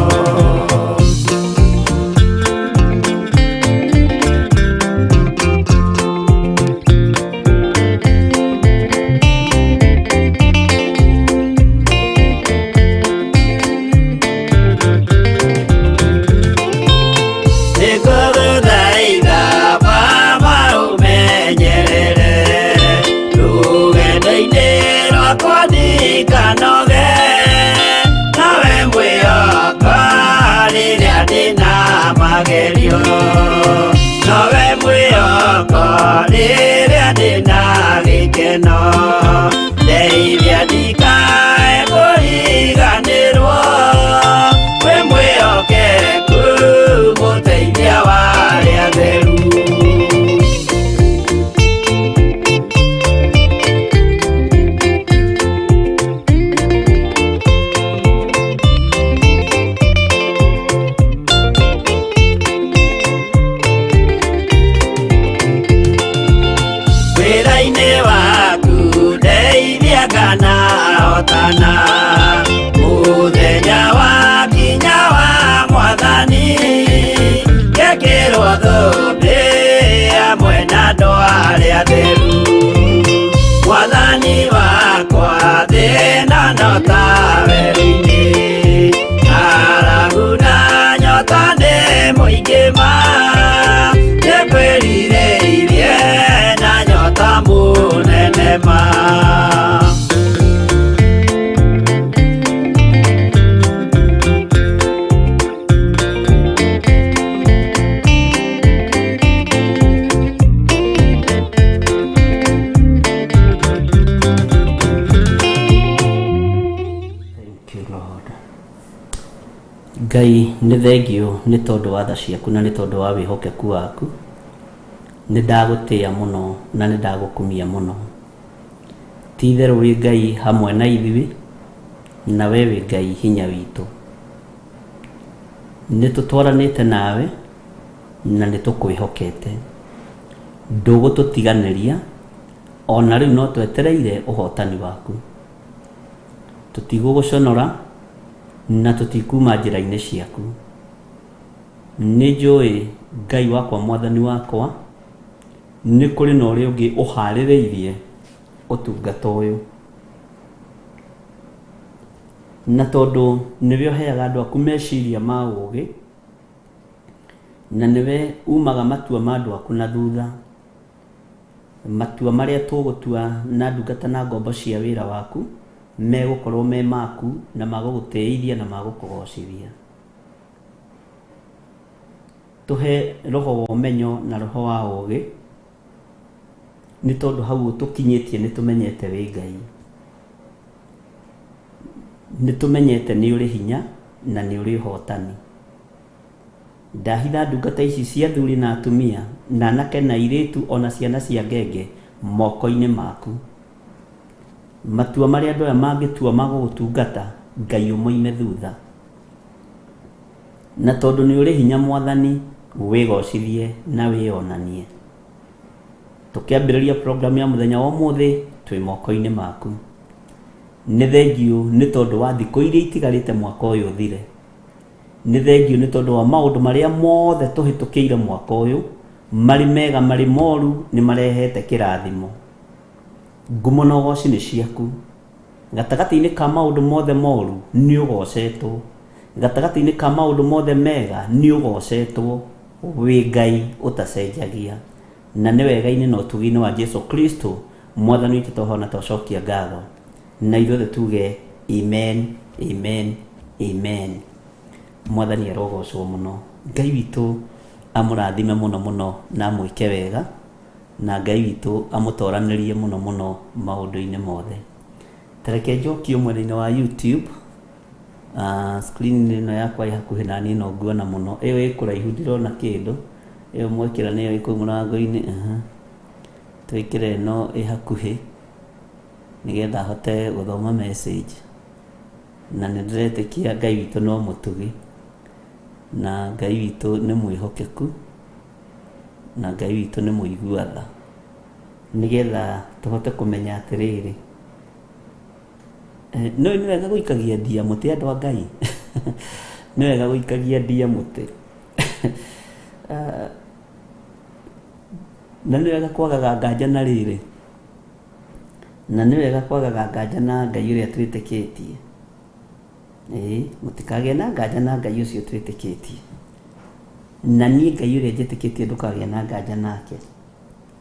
Nĩngũgũthaitha Baba ũmenyerere rũgendo-inĩ rwakwa ndikanoge, nawe mwĩhoko rĩrĩa ndĩna magerio, nowe mwĩhoko rĩrĩa ndĩna gĩkeno, ndeithia ndikae kũriganĩrwo, wĩ mwĩhokeku mũteithia wa arĩa atheru. Wĩra-inĩ waku ndeithia kana hotana, mũthenya wakinya wa Mwathani, ngekĩrwo thũmbĩ hamwe na andũ arĩa atheru. Mwathani wakwa thĩna no ta werũ-inĩ, ng'aragu na nyota nĩ mũingĩ ma, nĩngwĩrirĩirie na nyota mũnene ma. Thank you, Lord. Ngai nĩ thengio nĩ tondũ wa tha ciaku na nĩ tondũ wa wĩhokeku waku. Nĩ ndagũtĩa mũno na nĩ ndagũkumia mũno. Ti itherũ wĩ Ngai hamwe na ithuĩ, na we wĩ Ngai hinya witũ. Nĩ tũtwaranĩte nawe na nĩ tũkwĩhokete. Ndũgũtũtiganĩria, ona rĩu no twetereire ũhotani waku. Tũtigũgũconora na tũtikuma njĩra-inĩ ciaku. Nĩ njũĩ Ngai wakwa Mwathani wakwa, nĩ kũrĩ na ũrĩa ũngĩ ũharĩrĩirie ũtungata ũyũ. Na tondũ nĩwe ũheaga andũ aku meciria ma ũgĩ, na nĩwe umaga matua ma andũ aku na thutha, matua marĩa tũgũtua na ndungata na ngombo cia wĩra waku megũkorwo me maku na magũgũtĩithia na magũkũgocithia. Tũhe roho wa ũmenyo na roho wa ũũgĩ, nĩ tondũ hau ũtũkinyĩtie nĩ tũmenyete wĩ Ngai, nĩ tũmenyete nĩ ũrĩ hinya na nĩ ũrĩ ũhotani. Ndahitha ndungata ici cia athuri na atumia na anake na airĩtu ona ciana cia ngenge moko-inĩ maku. Matua marĩa andũ aya mangĩtua ma gũgũtungata, Ngai ũmoime thutha. Na tondũ nĩ ũrĩ hinya Mwathani, wĩgocithie na wĩonanie. Tũkĩambĩrĩria program ya mũthenya wa ũmũthĩ, twĩ moko-inĩ maku. Nĩ thengiũ nĩ tondũ wa thikũ iria itigarĩte mwaka ũyũ ũthire. Nĩ thengiũ nĩ tondũ wa maũndũ marĩa mothe tũhĩtũkĩire mwaka ũyũ, marĩ mega marĩ moru, nĩ marehete kĩrathimo. Ngumo na ũgoci nĩ ciaku. Gatagatĩ-inĩ ka maũndũ mothe moru, nĩ ũgocetwo. Gatagatĩ-inĩ ka maũndũ mothe mega, nĩ ũgocetwo. Wĩ Ngai ũtacenjagia. Na nĩ wega-inĩ na ũtugi-inĩ wa Jesu Kristo, Mwathani witũ twahona twacokia ngatho. Na ithuothe tuge amen, amen, amen. Mwathani arogocwo mũno. Ngai witũ amũrathime mũno mũno na amwĩke wega, na Ngai witũ amũtoranĩrie mũno mũno maũndũ-inĩ mothe. Tareke njokie mwena-inĩ wa YouTube. Screen ĩno yakwa ĩ hakuhĩ na niĩ no nguona mũno. Ĩyo ĩ kũraihu ndirona kĩndũ. Ĩyo mwekĩra nĩyo ĩ kũu mũrango-inĩ. Twĩkĩre ĩno ĩ hakuhĩ nĩgetha hote gũthoma message. Na nĩ ndĩretĩkia Ngai witũ no mũtugi, na Ngai witũ nĩ mwĩhokeku, na Ngai witũ nĩ mũigua tha, nĩgetha tũhote kũmenya atĩrĩrĩ, no nĩ wega gũikagia ndia mũtĩ andũ a Ngai. Nĩ wega gũikagia ndia mũtĩ. Na nĩ wega kwagaga nganja na rĩrĩ, na nĩ wega kwagaga nganja na Ngai ũrĩa twĩtĩkĩtie. Ĩĩ, mũtikagĩe na nganja na Ngai ũcio twĩtĩkĩtie. Na niĩ Ngai ũrĩa njĩtĩkĩtie ndũkagĩe na nganja nake.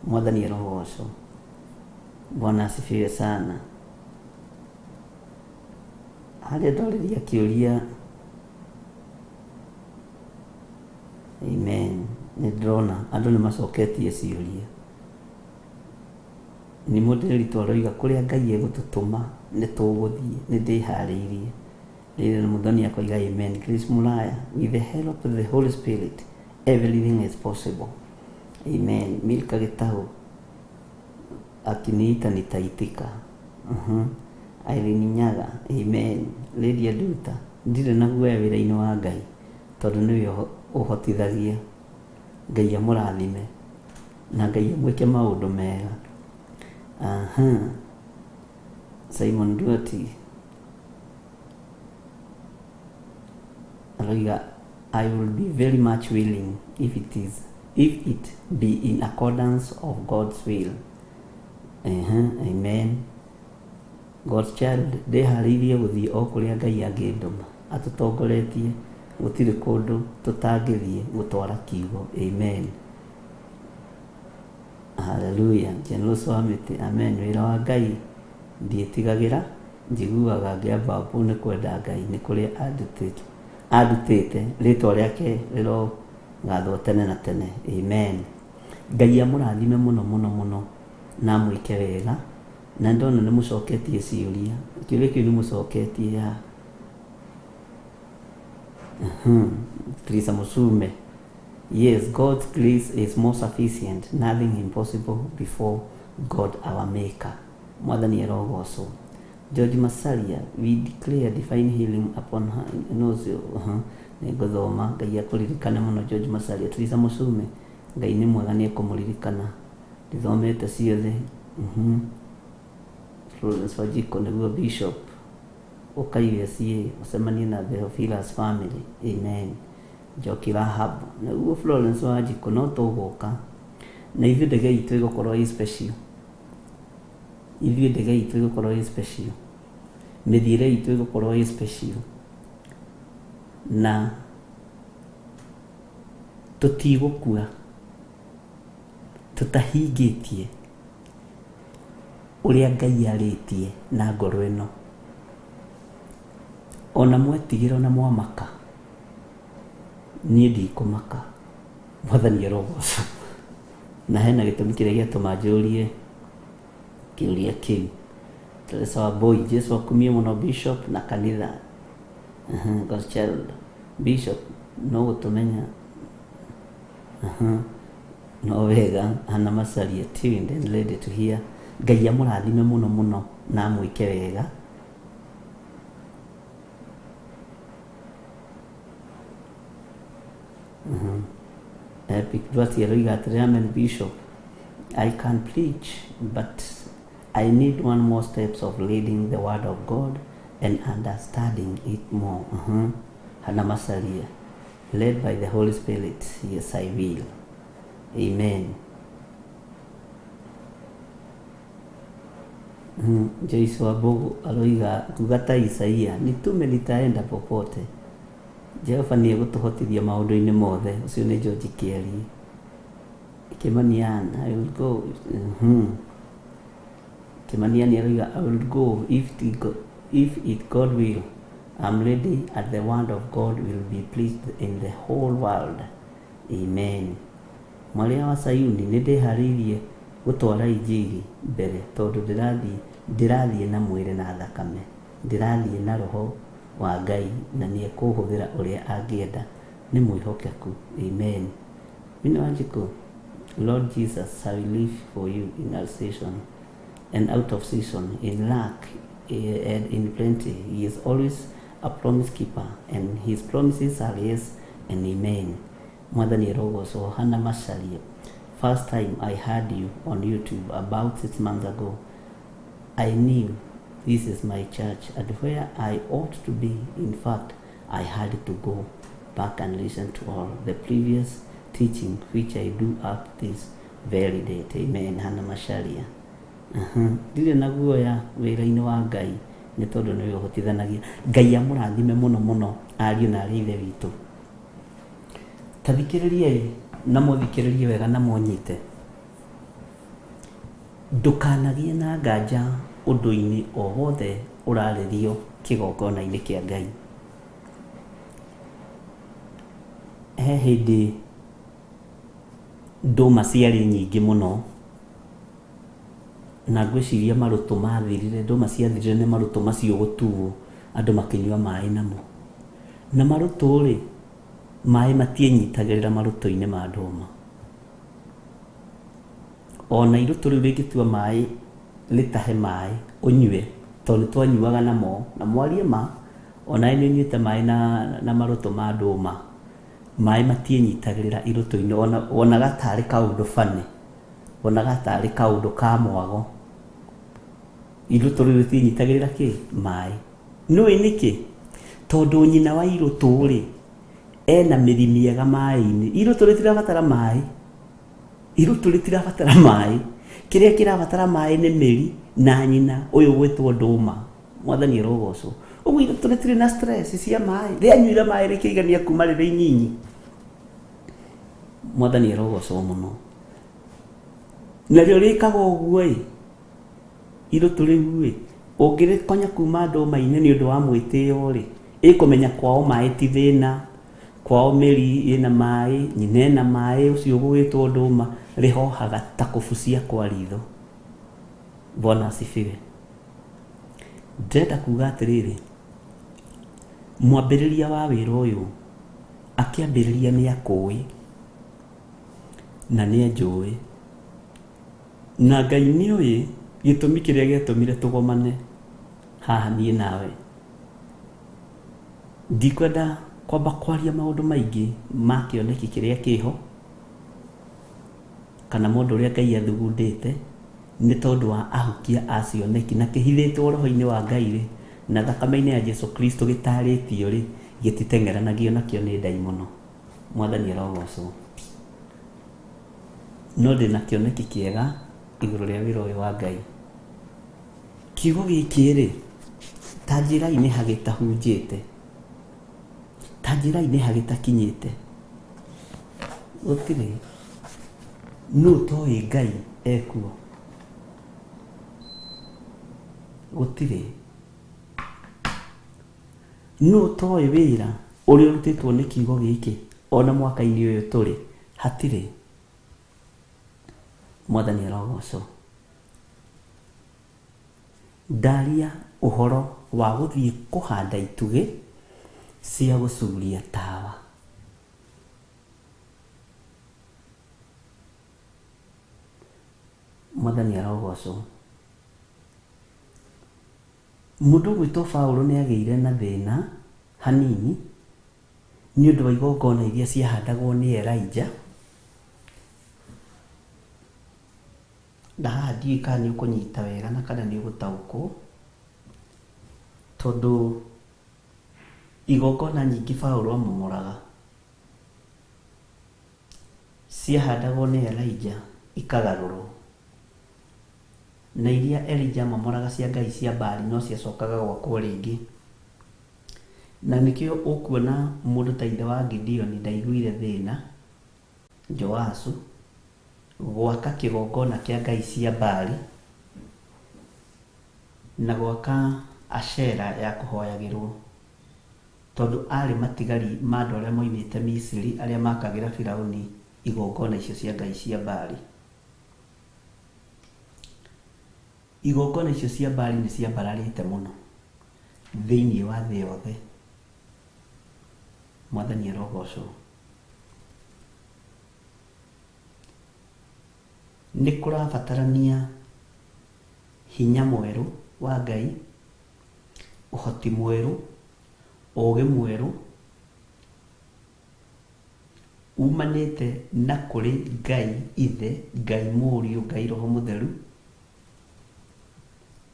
Mwathani arogocwo. Bwana asifiwe sana. Harĩa ndorĩria kĩũria, amen. Nĩ ndĩrona andũ nĩ macoketie ciũria. Nĩ mũndĩrĩri aroiga kũrĩa Ngai egũtũtũma nĩ tũgũthiĩ, nĩ ndĩharĩirie. Lilian Muthoni akoiga amen. Chris Mulaya, with the help of the Holy Spirit, everything is possible. Amen. Milka Gitau, akiniita nitaitika. Irene Nyaga, amen. Lydia Duta, ndirĩ na guoya wĩra-inĩ wa Ngai tondũ nĩwe ũhotithagia. Ngai amũrathime na Ngai amwĩke maũndũ mega. Simon Duati aroiga I will be very much willing if it be in accordance of God's will. Amen. God's child, ndĩharĩirie gũthiĩ o kũrĩa Ngai angĩndũma atũtongoretie, gũtirĩ kũndũ tũtangĩthiĩ gũtwara kiugo. Amen. Hallelujah. General wa mĩtĩ, amen. Wĩra wa Ngai ndiĩtigagĩra, njiguaga ngĩambambũ nĩ kwenda Ngai nĩ kũrĩa andutĩte, rĩtwa rĩake rĩrogathwo tene na tene. Amen. Ngai amũrathime mũno mũno mũno na amwĩke wega. Na ndona nĩ mũcoketie ciũria, kĩũria kĩu nĩ mũcoketie ya Teresa Musume. Yes, God's grace is more sufficient, nothing impossible before God our Maker. Mwathani arogocwo. George Masalia, we declare divine healing upon her. No, nĩ ngũthoma, Ngai akũririkane mũno George Masalia. Teresa Musume, Ngai nĩ mwega nĩ ekũmũririkana. Ndithomete ciothe. Florence Wajiko nĩguo Bishop. Ũka USA ũcemanie na Theophilus family. Amen. Njoki Rahab nĩguo Florence Wanjikũ, no tũgũka na ithuĩ ndege itũ ĩgũkorwo ĩ special. Ithuĩ ndege itũ ĩgũkorwo ĩ special, mĩthiĩre itũ ĩgũkorwo ĩ special, na tũtigũkua tũtahingĩtie ũrĩa Ngai arĩtie na ngoro ĩno. Ona mwetigĩra ona mwamaka, niĩ ndikũmaka. Mwathani arogocwo. Na hena gĩtũmi kĩrĩa gĩatũma njũrie kĩũria kĩu. Teresa wa Boy, Jesu akumie mũno Bishop na kanitha. God's child. Bishop, no gũtũmenya. No wega, Hannah Macharia, tuned and ready to hear. Ngai amũrathime mũno mũno na amwĩke wega. Epic Duarte aroiga atĩrĩ, Amen Bishop. I can preach, but I need one more steps of reading the word of God and understanding it more. Hannah Macharia, led by the Holy Spirit, yes I will. Amen. Joyce Wambugu aroiga nguga ta Isaia, nitume nitaenda popote. Jehova nĩ egũtũhotithia maũndũ-inĩ mothe. Ũcio nĩ George Kĩarie. Kimanian, I will go. Kimanian aroiga, I will go if it God will. I'm ready and the word of God will be preached in the whole world. Amen. Mwaria wa Sayuni, nĩ ndĩharĩirie gũtwara injiri mbere tondũ ndĩrathiĩ na mwĩrĩ na thakame, ndĩrathiĩ na roho wa Ngai na nĩ ekũhũthĩra ũrĩa angĩenda. Nĩ mwĩhokeku. Amen. Wini Wanjikũ, Lord Jesus, I will live for you in all season and out of season, in lack and in plenty. He is always a promise keeper and his promises are yes and amen. Mwathani arogocwo. Hannah Macharia, first time I heard you on YouTube about 6 months ago, I knew this is my church and where I ought to be. In fact, I had to go back and listen to all the previous teaching, which I do up this very date. Amen. Hannah Macharia. Ndirĩ na guoya wĩra-inĩ wa Ngai nĩ tondũ nĩwe ũhotithanagia. Ngai amũrathime mũno mũno ariũ na arĩ ithe witũ. Ta thikĩrĩriai na mũthikĩrĩrie wega na mũnyite. Ndũkanagĩe na nganja ũndũ-inĩ o wothe ũrarĩrio kĩgongona-inĩ kĩa Ngai. He hĩndĩ ndũma ciarĩ nyingĩ mũno na ngwĩciria marũtũ mathirire, ndũma ciathirire nĩ marũtũ macio gũtuo andũ makĩnyua maĩ namo. Na marũtũ rĩ, maĩ matiĩnyitagĩrĩra marũtũ-inĩ ma ndũma. Ona irũtũ rĩu rĩngĩtua maĩ rĩtahe maĩ ũnyue, tondũ nĩ twanyuaga namo, na mwarie ma, ona nĩ ũnyuĩte maĩ na marũtũ ma ndũma, maĩ matiĩnyitagĩrĩra irũtũ-inĩ, wonaga tarĩ kaũndũ funny, wonaga tarĩ kaũndũ ka mwago. Irũtũ rĩu rĩtiĩnyitagĩrĩra kĩ? Maĩ. Nĩũĩ nĩkĩ? Tondũ nyina wa irũtũ rĩ, ena mĩri mĩega maĩ-inĩ. Irũtũ rĩtirabatara maĩ. Irũtũ rĩtirabatara maĩ. Kĩrĩa kĩrabatara maĩ nĩ mĩri na nyina ũyũ gwĩtwo ndũma. Mwathani arogocwo. Ũguo irũtũ rĩtirĩ na stress cia maĩ. Rĩanyuire maĩ rĩkĩigania kuma rĩrĩ inyinyi. Mwathani arogocwo mũno. Narĩo rĩkaga ũguo ĩ, irũtũ rĩu ĩ, ũngĩrĩkonya kuma ndũma-inĩ nĩ ũndũ wa mwĩtĩo rĩ, ĩkũmenya kwao maĩ ti thĩna, kwao mĩri ĩna maĩ, nyina ĩna maĩ, ũcio ũgwĩtwo ndũma, rĩhohaga ta kũbucia kwa ritho. Bwana asifiwe. Ndĩrenda kuga atĩrĩrĩ, mwambĩrĩria wa wĩra ũyũ akĩambĩrĩria nĩ akũĩ na nĩ anjũĩ, na Ngai nĩoĩ gĩtũmi kĩrĩa gĩatũmire tũgomane haha niĩ nawe. Ndikwenda kwamba kwaria maũndũ maingĩ ma kĩoneki kĩrĩa kĩho kana mũndũ ũrĩa Ngai athugundĩte, nĩ tondũ wa ahukia a cioneki na kĩhithĩtwo roho-inĩ wa Ngai rĩ, na thakame-inĩ ya Jesu Kristo gĩtarĩtio rĩ, gĩtiteng'eranagio nakĩo nĩ ndaimono. Mwathani arogocwo. No ndĩna kĩoneki kĩega igũrũ rĩa wĩra ũyũ wa Ngai. Kiugo gĩkĩ rĩ, ta njĩrai nĩ hagĩtahunjĩte, ta njĩrai nĩ hagĩtakinyĩte. Gũtirĩ. Nũ ũtoĩ Ngai ekuo? Gũtirĩ. Nũ ũtoĩ wĩra ũrĩa ũrutĩtwo nĩ kiugo gĩkĩ ona mwaka-inĩ ũyũ tũrĩ? Hatirĩ. Mwathani arogocwo. Ndaria ũhoro wa gũthiĩ kũhanda itugĩ cia gũcuria tawa. Mwathani arogocwo. Mũndũ ũgwĩtwo Paũlũ nĩ agĩire na thĩna hanini nĩ ũndũ wa igongona iria ciahandagwo nĩ Elijah. Na haha ndiũĩ kana nĩ ũkũnyita wega na kana nĩ ũgũtaũkwo, tondũ igongona nyingĩ Paũlũ amomoraga ciahandagwo nĩ Elijah ikagarũrwo, na iria Elijah amomoraga cia ngai cia Baali no ciacokaga gwakwo rĩngĩ. Na nĩkĩo ũkuona mũndũ ta ithe wa Gideoni ndaiguire thĩna, Joasu, gwaka kĩgongona kĩa ngai cia Baali na gwaka Ashera ya kũhoyagĩrwo, tondũ arĩ matigari ma andũ arĩa moimĩte Misiri arĩa makagĩra Firauni igongona icio cia ngai cia Baali. Igongona icio cia Baali nĩ ciambararĩte mũno thĩinĩ wa thĩ yothe. Mwathani arogocwo. Nĩ kũrabatarania hinya mwerũ wa Ngai, ũhoti mwerũ, ũũgĩ mwerũ, umanĩte na kũrĩ Ngai Ithe, Ngai Mũriũ, Ngai Roho Mũtheru,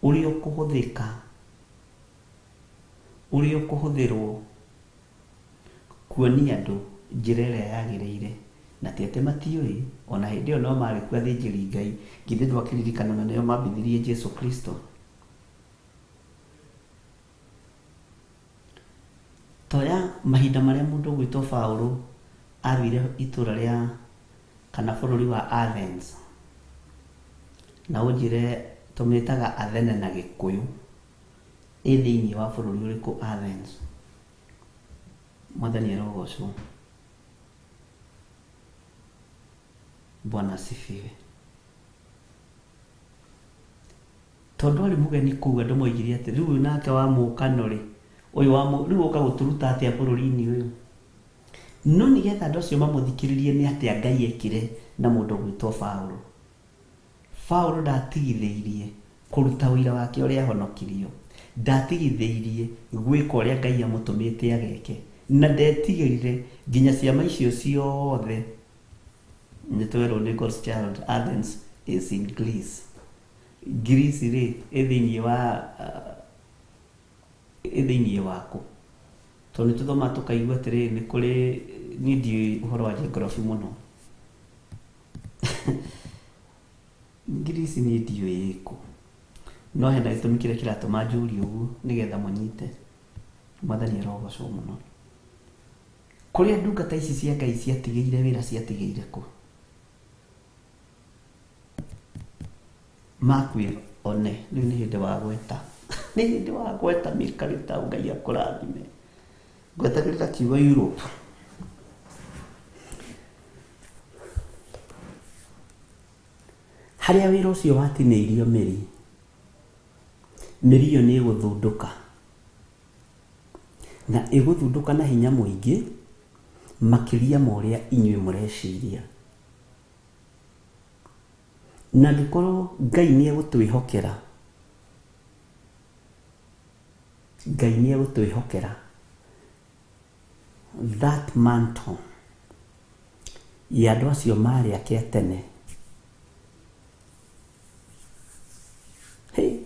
ũrĩa ũkũhũthĩka, ũrĩa ũkũhũthĩrwo kuonia andũ njĩra ĩrĩa yagĩrĩire. Na ti atĩ matiũĩ, ona hĩndĩ ĩyo no marĩ kuo athĩnjĩri Ngai, githĩ ndwakĩririkana na nĩo mambithirie Jesu Kristo. Toya mahinda marĩa mũndũ ũgwĩtwo Paũlũ athire itũra rĩa kana bũrũri wa Athens, na ũnjĩre tũmĩtaga Athene na Gĩkũyũ, ĩ thĩinĩ wa bũrũri ũrĩkũ Athens? Mwathani arogocwo. Bwana asifiwe. Tondũ arĩ mũgeni kũu andũ moigire atĩ rĩu ũyũ nake wa mũkano rĩ, ũyũ wa rĩu ũka gũtũruta atĩa bũrũri-inĩ ũyũ? No nĩgetha andũ acio mamũthikĩrĩrie nĩ atĩa Ngai ekire na mũndũ ũgwĩtwo Paũlũ. Paũlũ ndatigithĩirie kũruta ũira wake ũrĩa ahonokirio. Ndatigithĩirie gwĩka ũrĩa Ngai amũtũmĩte ageke. Na ndetigĩrire nginya ciama icio ciothe. Nĩ twerwo nĩ God's Child, Athens is in Greece. Greece rĩ, ĩ thĩinĩ wa ĩ thĩinĩ wa kũ? Tondũ nĩ tũthomaga tũkaigua atĩrĩrĩ, nĩ kũrĩ, niĩ ndiũĩ ũhoro wa geography mũno. Greece niĩ ndiũĩ ĩkũ. No hena gĩtũmi kĩrĩa kĩratũma njũrie ũguo nĩgetha mũnyite. Mwathani arogocwo mũno. Kũrĩa ndungata ici cia Ngai ciatigĩire wĩra ciatigĩire kũ? Makuire one rĩu nĩ hĩndĩ wa gweta. Nĩ hĩndĩ wa gweta Milka Gĩtaũ Ngai akũrathime. Ngwetagĩrĩra kiugo Europe. Harĩa wĩra ũcio watinĩirio mĩri, mĩri ĩyo nĩ ĩgũthundũka. Na ĩgũthundũka na hinya mũingĩ makĩria ma ũrĩa inyuĩ mũreciria. Na angĩkorwo Ngai nĩ egũtwĩhokera, Ngai nĩ egũtwĩhokera that mantle ya andũ acio marĩ ake a tene. Hey.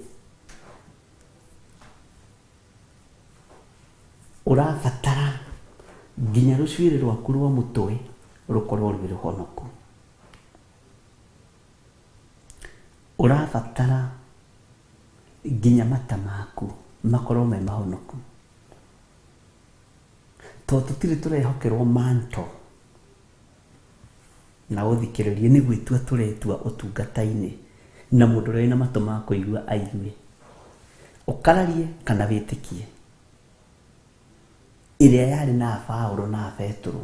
Ũrabatara nginya rũcuĩrĩ rwaku rwa mũtwe rũkorwo rwĩ rũhonoku. Ũrabatara nginya mata maku makorwo me mahonoku. Tondũ tũtirĩ tũrehokerwo manto na ũthikĩrĩrie nĩ gwĩtua tũretua ũtungata-inĩ na mũndũ ũrĩa wĩna matũ ma kũigua aigue. Ũkararie kana wĩtĩkie. Ĩrĩa yarĩ na Paũlũ na Petero.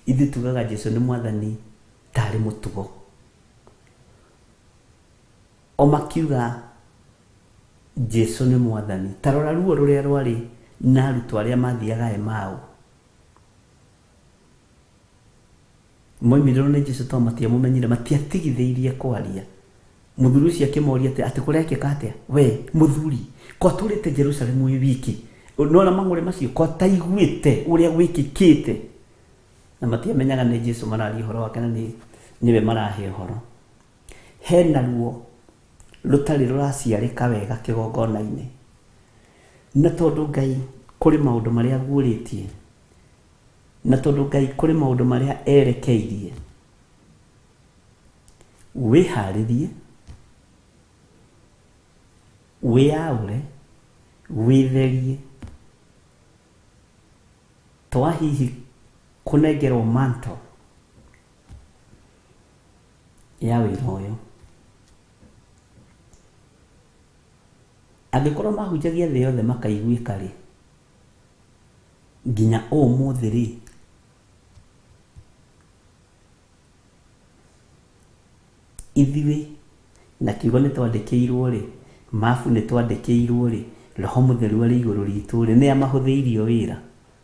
Ithuĩ tugaga Jesu nĩ mwathani tarĩ mũtugo. O makiuga Jesu nĩ mwathani. Ta rora ruo rũrĩa rwarĩ na arutwo arĩa mathiaga Emau. Moimĩrĩrwo nĩ Jesu tondũ matiamũmenyire, matiatigithĩirie kwaria. Mũthuri ũcio akĩmoria atĩ atĩ kũrekĩka atĩa? We mũthuri, ko tũrĩte Jerusalemu wĩ wiki? Nona mang'ũrĩ macio ko taiguĩte ũrĩa gwĩkĩkĩte? Na matiamenyaga nĩ Jesu mararia ũhoro wake na nĩ nĩwe marahe ũhoro. Hena ruo rũtarĩ rũraciarĩka wega kĩgongona-inĩ. Na tondũ Ngai kũrĩ maũndũ marĩa aguũrĩtie, na tondũ Ngai kũrĩ maũndũ marĩa erekeirie, wĩharĩrie, wĩyaũre, wĩtherie, twa hihi kũnengerwo mantle ya wĩra ũyũ. Angĩkorwo mahunjagia thĩ yothe makaiguĩka rĩ, nginya ũmũthĩ rĩ, ithuĩ na kiugo nĩ twandĩkĩirwo rĩ, mabu nĩ twandĩkĩirwo rĩ, Roho Mũtheru arĩ igũrũ ritũ rĩ, nĩa mahũthĩirio wĩra?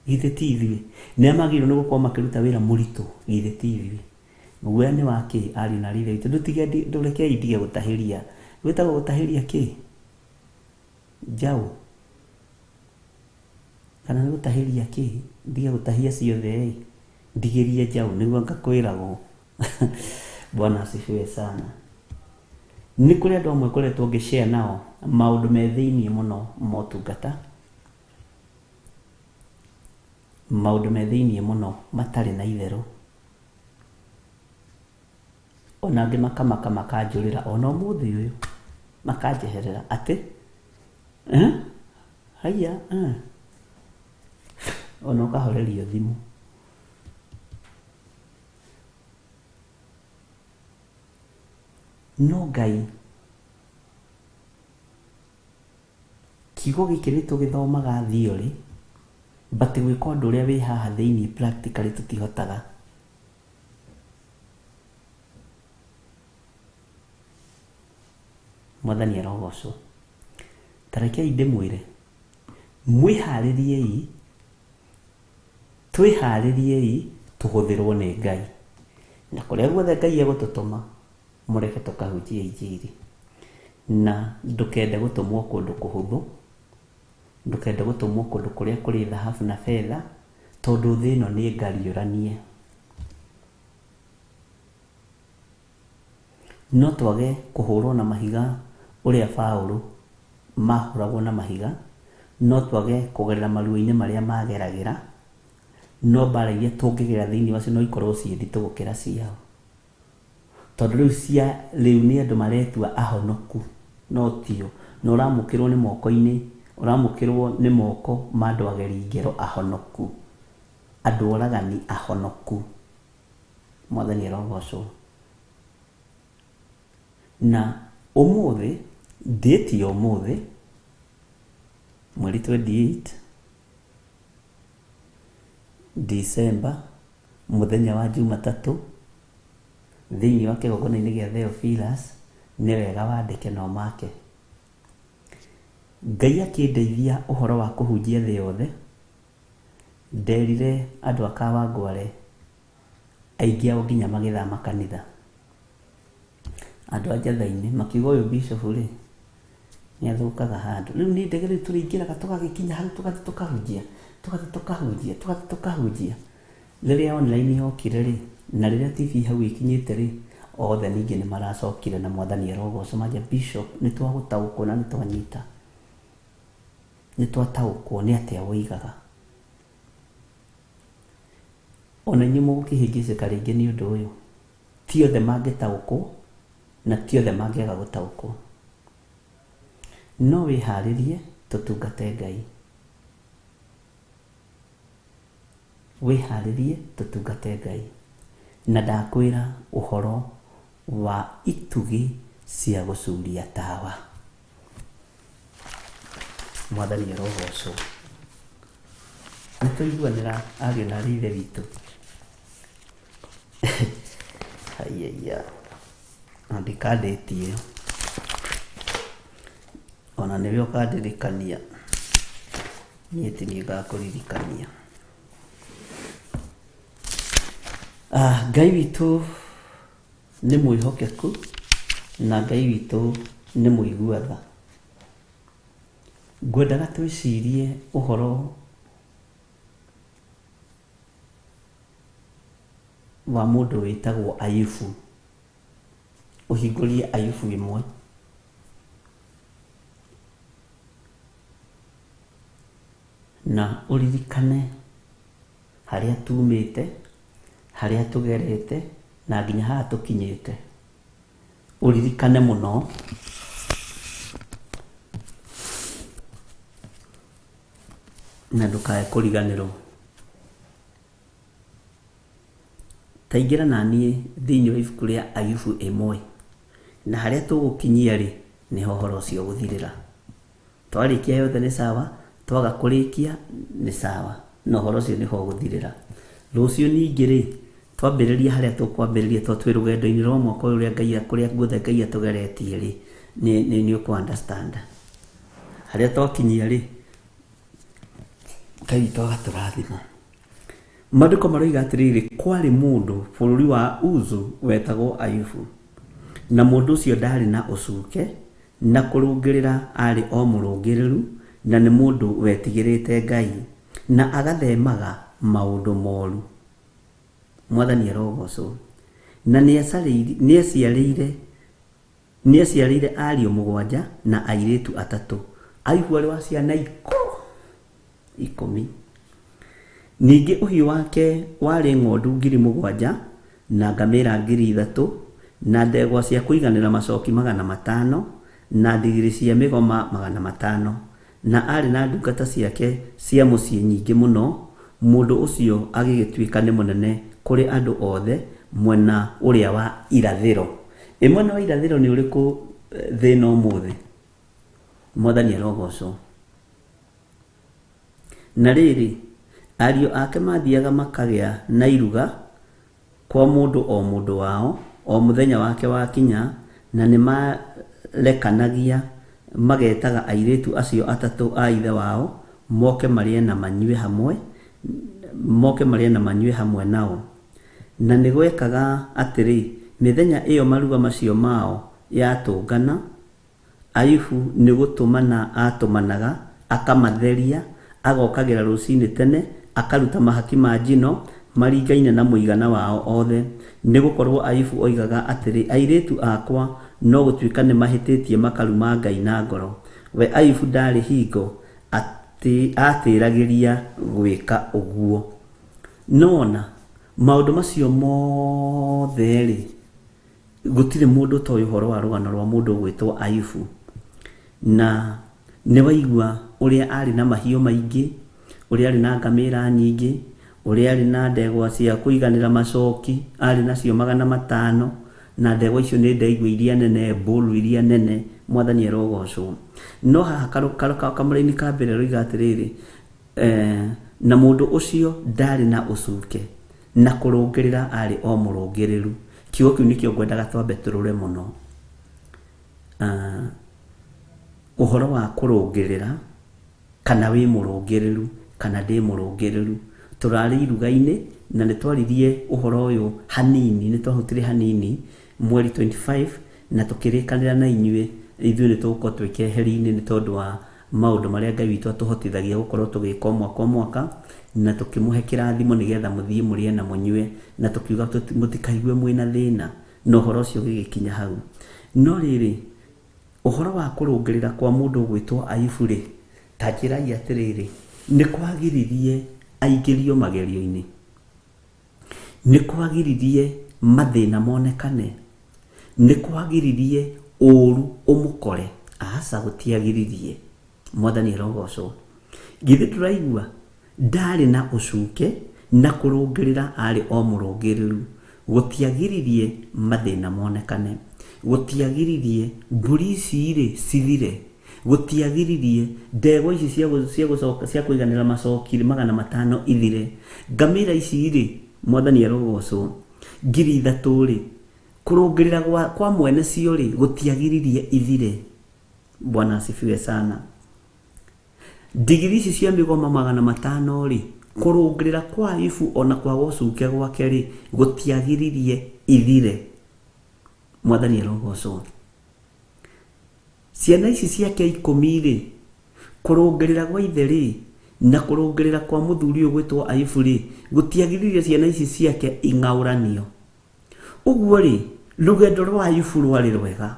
Githĩ ti ithuĩ? Nĩa magĩrĩirwo nĩ gũkorwo makĩruta wĩra mũritũ? Githĩ ti ithuĩ? Guoya nĩ wa kĩ, ariũ na aarĩ a Ithe witũ? Ndũtige ndũrekei ndige gũtahĩria. Gwĩtagwo gũtahĩria kĩ? Njaũ? Kana nĩ gũtahĩria kĩ? Ndige gũtahia ciothe ĩ, ndigĩrie njaũ nĩguo ngakwĩragwo. Bwana asifiwe sana. Nĩ kũrĩ andũ amwe ngoretwo ngĩ share nao maũndũ me thĩiniĩ mũno ma ũtungata, maũndũ me thĩiniĩ mũno matarĩ na itherũ. Ona angĩ makamaka makanjũrĩra ona ũmũthĩ ũyũ, makanjeherera atĩ haiya ona ũkahorerio thimũ. No Ngai, kiugo gĩkĩ nĩ tũgĩthomaga theory, but gwĩka ũndũ ũrĩa wĩ haha thĩiniĩ practically tũtihotaga. Mwathani arogocwo. Ta rekei ndĩmwĩre, mwĩharĩriei, twĩharĩriei tũhũthĩrwo nĩ Ngai. Na kũrĩa guothe Ngai egũtũtũma, mũreke tũkahunjie injiri. Na ndũkende gũtũmwo kũndũ kũhũthũ, ndũkende gũtũmwo kũndũ kũrĩa kũrĩ thahabu na betha, tondũ thĩ ĩno nĩ ngariũranie. No twage kũhũrwo na mahiga ũrĩa Paũlũ mahũragwo na mahiga, no twage kũgerera maruo-inĩ marĩa mageragĩra, no mbara iria tũngĩgerera thĩinĩ wacio no ikorwo ciĩ nditũ gũkĩra ciao. Tondũ rĩu cia rĩu nĩ andũ maretua ahonoku, no tio. Na ũramũkĩrwo nĩ moko-inĩ, ũramũkĩrwo nĩ moko ma andũ ageri ngero ahonoku, andũ oragani ahonoku. Mwathani arogocwo. Na ũmũthĩ, date ya ũmũthĩ, mweri 28 December, mũthenya wa Jumatatũ, thĩinĩ wa kĩgongona-inĩ gĩa Theophilus, nĩ wega wandĩke na ũmake. Ngai akĩndeithia ũhoro wa kũhunjia thĩ yothe, nderire andũ a Kawangware aingĩ ao nginya magĩthama kanitha. Andũ a Njatha-inĩ makiuga ũyũ bishop rĩ, nĩ athũkaga handũ. Rĩu nĩ ndege rĩu tũrĩingĩraga tũgagĩkinya hau tũgathiĩ tũkahunjia, tũgathiĩ tũkahunjia, tũgathiĩ tũkahunjia. Rĩrĩa online yokire rĩ, na rĩrĩa TV hau ĩkinyĩte rĩ, othe ningĩ nĩ maracokire na Mwathani arogocwo manjia bishop nĩ twagũtaũkwo na nĩ twanyita. Nĩ twataũkwo nĩ atĩa woigaga. Ona inyuĩ mũgũkĩhĩngĩcĩka rĩngĩ nĩ ũndũ ũyũ. Ti othe mangĩtaũkwo na ti othe mangĩaga gũtaũkwo. No wĩharĩrie tũtungate Ngai. Wĩharĩrie tũtungate Ngai. Na ndakwĩra ũhoro wa itugĩ cia gũcuria tawa. Mwathani arogocwo. Nĩ twaiguanĩra ariũ na aarĩ a Ithe witũ. Haiya, andĩka ndĩti ĩyo, ona nĩwe ũkandirikania, niĩ ti niĩ ngakũririkania. Ngai witũ nĩ mwĩhokeku na Ngai witũ nĩ mũigua tha. Ngwendaga twĩcirie ũhoro wa mũndũ wĩtagwo Ayubu. Ũhingũrie Ayubu ĩmwe. Na ũririkane harĩa tumĩte, harĩa tũgerete, na nginya haha tũkinyĩte. Ũririkane mũno. Na ndũkae kũriganĩrwo. Ta ingĩra na niĩ thĩinĩ wa ibuku rĩa Ayubu ĩmwe, na harĩa tũgũkinyia rĩ, nĩho ũhoro ũcio ũgũthirĩra. Twarĩkia yothe nĩ sawa, twaga kũrĩkia nĩ sawa, no ũhoro ũcio nĩho ũgũthirĩra. Rũciũ ningĩ rĩ, twambĩrĩria harĩa tũkwambĩrĩria tondũ twĩ rũgendo-inĩ rwa mwaka ũyũ ũrĩa Ngai, kũrĩa guothe Ngai atũgeretie rĩ, nĩ ũkũ understand. Harĩa twakinyia rĩ, Ngai witũ agatũrathima. Maandĩko maroiga atĩrĩrĩ, kwarĩ mũndũ bũrũri wa Uzu wetagwo Ayubu, na mũndũ ũcio ndaarĩ na ũcuke, na kũrũngĩrĩra aarĩ o mũrũngĩrĩru, na nĩ mũndũ wetigĩrĩte Ngai, na agathemaga maũndũ moru. Mwathani arogocwo. Na nĩaciarĩire nĩaciarĩire ariũ mũgwanja na airĩtu atatũ. Ayubu arĩ wa ciana 10. Ningĩ ũhiũ wake warĩ ng'ondu 7,000 na ngamĩra 3,000 na ndegwa cia kũiganĩra macoki 500 na ndigiri cia mĩgoma 500, na aarĩ na ndungata ciake cia mũciĩ nyingĩ mũno. Mũndũ ũcio agĩgĩtuĩka nĩ mũnene kũrĩ andũ othe mwena ũrĩa wa irathĩro. Ĩ mwena wa irathĩro nĩ ũrĩkũ thĩna ũmũthĩ? Mwathani arogocwo. Na rĩrĩ, ariũ ake maathiaga makagĩa na iruga kwa mũndũ o mũndũ wao, o mũthenya wake wakinya, na nĩmarekanagia magetaga airĩtu acio atatũ a ithe wao moke marĩe na manyue hamwe, moke marĩe na manyue hamwe nao. Na nĩgwekaga atĩrĩ, mĩthenya ĩyo maruga macio mao yatũngana, Ayubu nĩ gũtũmana aatũmanaga, akamatheria, agokagĩra rũcinĩ tene, akaruta mahaki ma njino maringaine na mũigana wao othe. Nĩ gũkorũo Ayubu oigaga atĩrĩ, Airĩtu akwa no gũtuĩka nĩmahĩtĩtie makaruma Ngai na ngoro. We Ayubu ndaarĩ hingo aatĩragĩria gwĩka ũguo. Nĩwona, maũndũ macio mothe-rĩ, Gũtirĩ mũndũ ũtoĩ ũhoro wa rũgano rwa mũndũ ũgwĩtwo Ayubu. Na nĩ waigua ũrĩa aarĩ na mahiũ maingĩ, ũrĩa aarĩ na ngamĩra nyingĩ, ũrĩa aarĩ na ndegwa cia kũiganĩra macoki, aarĩ nacio 500, na ndegwa icio nĩ ndegwa iria nene, mbũru iria nene, Mwathani arogocwo. No haha kamũraini ka mbere roiga atĩrĩrĩ, na mũndũ ũcio ndaarĩ na ũcuke, na kũrũngĩrĩra aarĩ o mũrũngĩrĩru. Kiugo kĩu nĩkĩo ngwendaga twambe tũrore mũno. Ũhoro wa kũrũngĩrĩra, kana wĩ mũrũngĩrĩru, kana ndĩ mũrũngĩrĩru. Tũrarĩ iruga-inĩ na nĩ twaririe ũhoro ũyũ hanini, nĩ twahutirie hanini mweri 25 na tũkĩrĩkanĩra na inyuĩ, ithuĩ nĩ tũgũkorwo twĩ keheri-inĩ nĩ tondũ wa maũndũ marĩa Ngai witũ atũhotithagia gũkorwo tũgĩka o mwaka o mwaka, na tũkĩmũhe kĩrathimo nĩgetha mũthiĩ mũrĩe na mũnyue, na tũkiuga mũtikaigue mwĩna thĩna, na ũhoro ũcio ũgĩgĩkinya hau. No rĩrĩ, ũhoro wa kũrũngĩrĩra kwa mũndũ ũgwĩtwo Ayubu-rĩ, ta njĩrai atĩrĩrĩ, nĩ kwagiririe aingĩrio magerio-inĩ? Nĩ kwagiririe mathĩna monekane? Nĩ kwagiririe ũũru ũmũkore? Aca, gũtiagiririe. Mwathani arogocwo. Githĩ ndũraigua? Ndaarĩ na ũcuke, na kũrũngĩrĩra aarĩ o mũrũngĩrĩru. Gũtiagiririe mathĩna monekane. Gũtiagiririe mbũri ici-rĩ cithire. Gũtiagiririe ndegwa ici cia cia gũcoka cia kũiganĩra macoki 500 ithire. Ngamĩra ici-rĩ, Mwathani arogocwo, 3,000-rĩ, Kũrũngĩrĩra kwa mwene cio-rĩ, gũtiagiririe ithire. Bwana asifiwe sana. Ndigiri ici cia mĩgoma 500-rĩ, kũrũngĩrĩra kwa Ayubu ona kwaga ũcuke gwake-rĩ, gũtiagiririe ithire. Mwathani arogocwo. Ciana ici ciake 10-rĩ, kũrũngĩrĩra gwa ithe-rĩ, na kũrũngĩrĩra kwa mũthuri ũyũ gwĩtwo Ayubu-rĩ, gũtiagiririe ciana ici ciake ing'aũranio. Ũguo-rĩ, rũgendo rwa Ayubu rwarĩ rwega,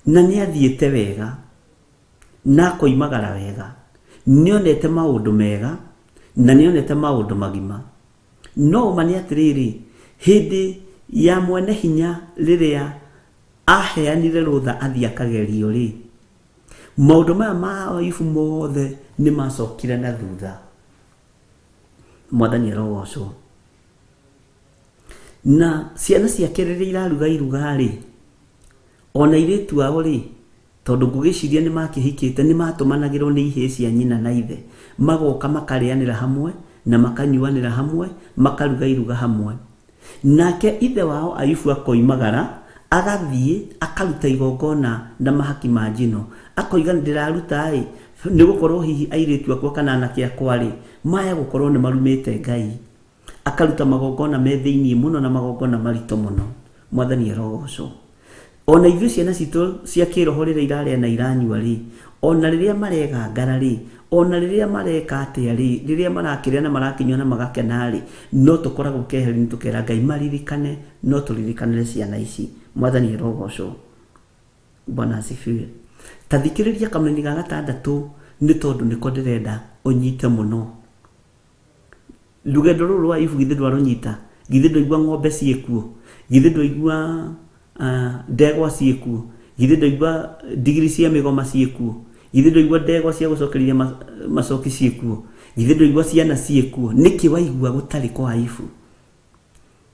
na nĩathiĩte wega, na akoimagara wega, nĩonete maũndũ mega, na nĩonete maũndũ magima. No ũma nĩ atĩrĩrĩ, hĩndĩ ya mwene hinya rĩrĩa aheanire rũtha athiĩ akagerio-rĩ, maũndũ maya ma Ayubu mothe nĩmacokire na thutha. Mwathani arogocwo. Na ciana ciake rĩrĩa iraruga iruga-rĩ, ona airĩtu ao-rĩ, tondũ ngũgĩciria nĩ makĩhikĩte, nĩ matũmanagĩrwo nĩ ihĩĩ cia nyina na ithe, magoka makarĩanĩra hamwe, na makanyuanĩra hamwe, makaruga iruga hamwe. Nake ithe wao Ayubu akoimagara, agathiĩ, akaruta igongona na mahaki ma njino. Akoiga ndĩraruta-ĩ, nĩ gũkorwo hihi airĩtu akwa kana anake akwa-rĩ, maya gũkorwo nĩ marumĩte Ngai. Akaruta magongona me thĩiniĩ mũno na magongona maritũ mũno. Mwathani arogocwo. Ona ithuĩ ciana citũ cia kĩroho rĩrĩa irarĩa na iranyua rĩ, ona rĩrĩa maregangara rĩ, ona rĩrĩa mareka atĩa rĩ, rĩrĩa marakĩrĩa na marakĩnyua na magakena rĩ, no tũkoragwo keheri-inĩ tũkera Ngai maririkane, no tũririkanĩre ciana ici. Mwathani arogocwo. Bwana asifiwe. Ta thikĩrĩria kamũraini ga gatandatũ nĩ tondũ nĩko ndĩrenda ũnyite mũno. Rũgendo rũrũ rwa Ayubu githĩ ndwarũnyita? Githĩ ndwaigua ng'ombe ciĩkuo? Githĩ ndwaigua ndegwa ciĩkuo? Githĩ ndwaigua ndigiri cia mĩgoma ciĩkuo? Githĩ ndwaigua ndegwa cia gũcokereria macoki ciĩkuo? Githĩ ndwaigua ciana ciĩkuo? Nĩkĩ waigua gũtarĩ kwa Ayubu?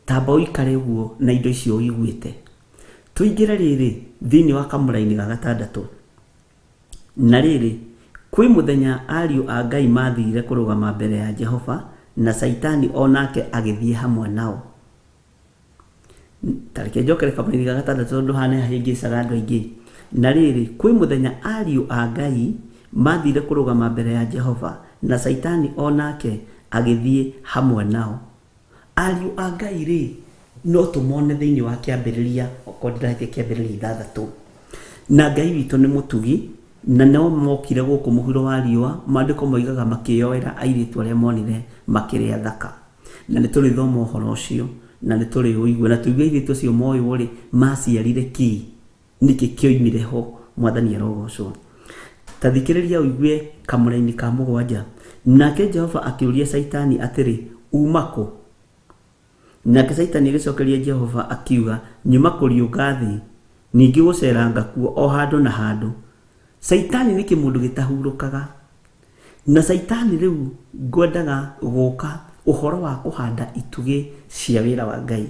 Tamba ũikare ũguo na indo icio ũiguĩte. Tũingĩre rĩrĩ thĩinĩ wa kamũraini ga gatandatũ. Na rĩrĩ, kwĩ mũthenya ariũ a Ngai maathire kũrũgama mbere ya Jehova, na Caitani o nake agĩthiĩ hamwe nao. Ta reke njokere kamũraini ga gatandatũ tondũ haha nĩ hahĩngĩcaga andũ aingĩ. Na rĩrĩ, kwĩ mũthenya ariũ a Ngai maathire kũrũgama mbere ya Jehova, na Caitani o nake agĩthiĩ hamwe nao. Ariũ a Ngai rĩ, no tũmone thĩinĩ wa kĩambĩrĩria, okorwo ndĩrahĩtia kĩambĩrĩria 6. Na Ngai witũ nĩ mũtugi, na no mokire gũkũ mũhuro wa riũa, maandĩko moigaga makĩyoera airĩtu arĩa monire makĩrĩ athaka. Na nĩ tũrĩthoma ũhoro ũcio, na nĩ tũrĩũigua, na tũigue airĩtu acio moywo rĩ, maciarire kĩ, nĩkĩ kĩoimire ho. Mwathani arogocwo. Ta thikĩrĩria ũigue kamũraini ka 7. Nake Jehova akĩũria Caitani atĩrĩ, uma kũ? Nake Caitani agĩcokeria Jehova akiuga, nyuma kũriũnga thĩ, ningĩ gũceranga kuo o handũ na handũ. Caitani nĩ kĩmũndũ gĩtahurũkaga. Na Caitani rĩu ngwendaga gũka ũhoro wa kũhanda itugĩ cia wĩra wa Ngai.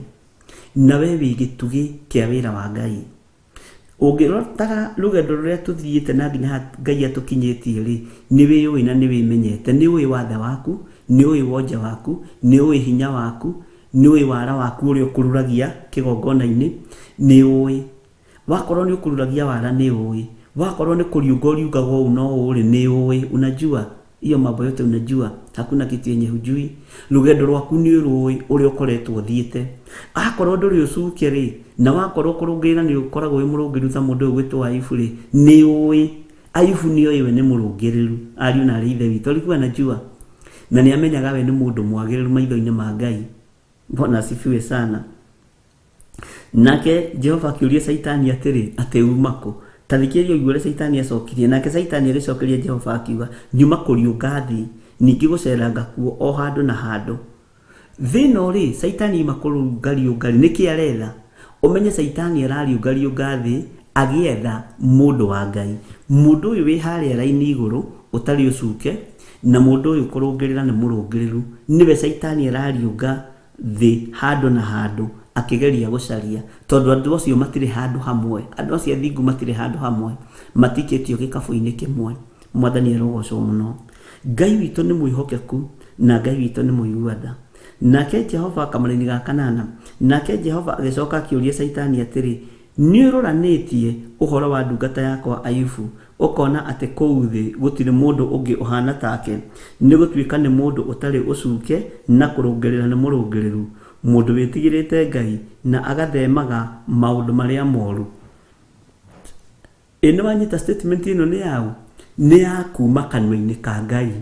Na we wĩ gĩtugĩ kĩa wĩra wa Ngai. Ũngĩrotaga rũgendo rũrĩa tũthiĩte na nginya haha Ngai atũkinyĩtie rĩ, nĩ wĩyũĩ na nĩ wĩmenyete. Nĩ ũĩ wathe waku, nĩ ũĩ wonje waku, nĩ ũĩ hinya waku, nĩ ũĩ wara waku ũrĩa ũkũruragia kĩgongona-inĩ, nĩ ũĩ. Wakorwo nĩ ũkũruragia wara nĩ ũĩ. Wakorwo nĩ kũriũnga ũriũngaga ũũ na ũũ rĩ, nĩ ũĩ. Unajua, hiyo mambo yote unajua, hakuna kitu yenye hujui. Rũgendo rwaku nĩ ũrũĩ ũrĩa ũkoretwo ũthiĩte. Akorwo ndũrĩ ũcuke rĩ, na wakorwo kũrũngĩrĩra nĩ ũkoragwo wĩ mũrũngĩrĩru ta mũndũ ũyũ ũgwĩtwo Ayubu rĩ, nĩ ũĩ. Ayubu nĩ oĩ we nĩ mũrũngĩrĩru, ariũ na arĩ ithe witũ, alikuwa anajua. Na nĩ amenyaga we nĩ mũndũ mwagĩrĩru maitho-inĩ ma Ngai. Bwana asifiwe sana. Nake Jehova akĩũria Caitani atĩrĩ, atĩ uma kũ? Ta thikĩrĩria ũigue ũrĩa Caitani acokirie. Nake Caitani agĩcokeria Jehova akiuga, nyuma kũriũnga thĩ, ningĩ gũceranga kuo o handũ na handũ. Thĩ ĩno rĩ, Caitani aima kũriũngariũnga rĩ, nĩkĩ aretha? Ũmenye Caitani arariũngariũnga thĩ agĩetha mũndũ wa Ngai. Mũndũ ũyũ wĩ harĩa raini igũrũ, ũtarĩ ũcuke, na mũndũ ũyũ kũrũngĩrĩra nĩ mũrũngĩrĩru, nĩwe Caitani arariũnga thĩ handũ na handũ akĩgeria gũcaria, tondũ andũ acio matirĩ handũ hamwe, andũ acio athingu matirĩ handũ hamwe, matikĩtio gĩkabũ-inĩ kĩmwe. Mwathani arogocwo mũno. Ngai witũ nĩ mwĩhokeku na Ngai witũ nĩ mũigua tha. Nake Jehova kamũraini ga kanana, nake Jehova agĩcoka akĩũria Caitani atĩrĩ, nĩũroranĩtie ũhoro wa ndungata yakwa Ayubu, ũkona atĩ kũu thĩ gũtirĩ mũndũ ũngĩ ũhaana take, nĩ gũtuĩka nĩ mũndũ ũtarĩ ũcuke na kũrũngĩrĩra nĩ mũrũngĩrĩru, mũndũ wĩtigĩrĩte Ngai na agathemaga maũndũ marĩa moru. Ĩ nĩ wanyita statement ĩno nĩ yaũ? Nĩ ya kuma kanua-inĩ ka Ngai.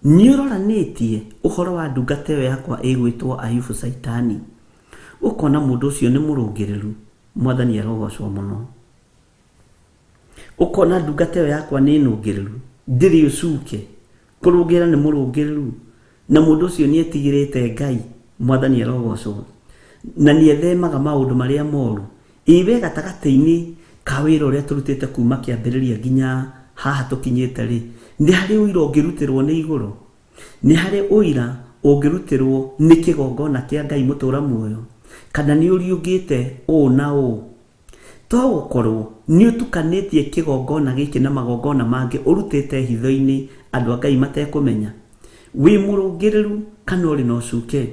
Nĩũroranĩtie ũhoro wa ndungata ĩyo yakwa ĩgwĩtwo Ayubu Caitani, ũkona mũndũ ũcio nĩ mũrũngĩrĩru, Mwathani arogocwo mũno. Ũkona ndungata ĩyo yakwa nĩ nũngĩrĩru, ndĩrĩ ũcuke, kũrũngĩra nĩ mũrũngĩrĩru, na mũndũ ũcio nĩ etigĩrĩte Ngai, Mwathani arogocwo, na nĩ ethemaga maũndũ marĩa moru. Ĩ we gatagatĩ-inĩ ka wĩra ũrĩa tũrutĩte kuma kĩambĩrĩria nginya haha tũkinyĩte rĩ, nĩ harĩ ũira ũngĩrutĩrwo nĩ igũrũ? Nĩ harĩ ũira ũngĩrutĩrwo nĩ kĩgongona kĩa Ngai mũtũra muoyo? Kana nĩ ũriũngĩte ũũ na ũũ? To gũkorwo nĩ ũtukanĩtie kĩgongona gĩkĩ na magongona mangĩ ũrutĩte hitho-inĩ andũ a Ngai matekũmenya? Wĩ mũrũngĩrĩru kana ũrĩ na ũcuke?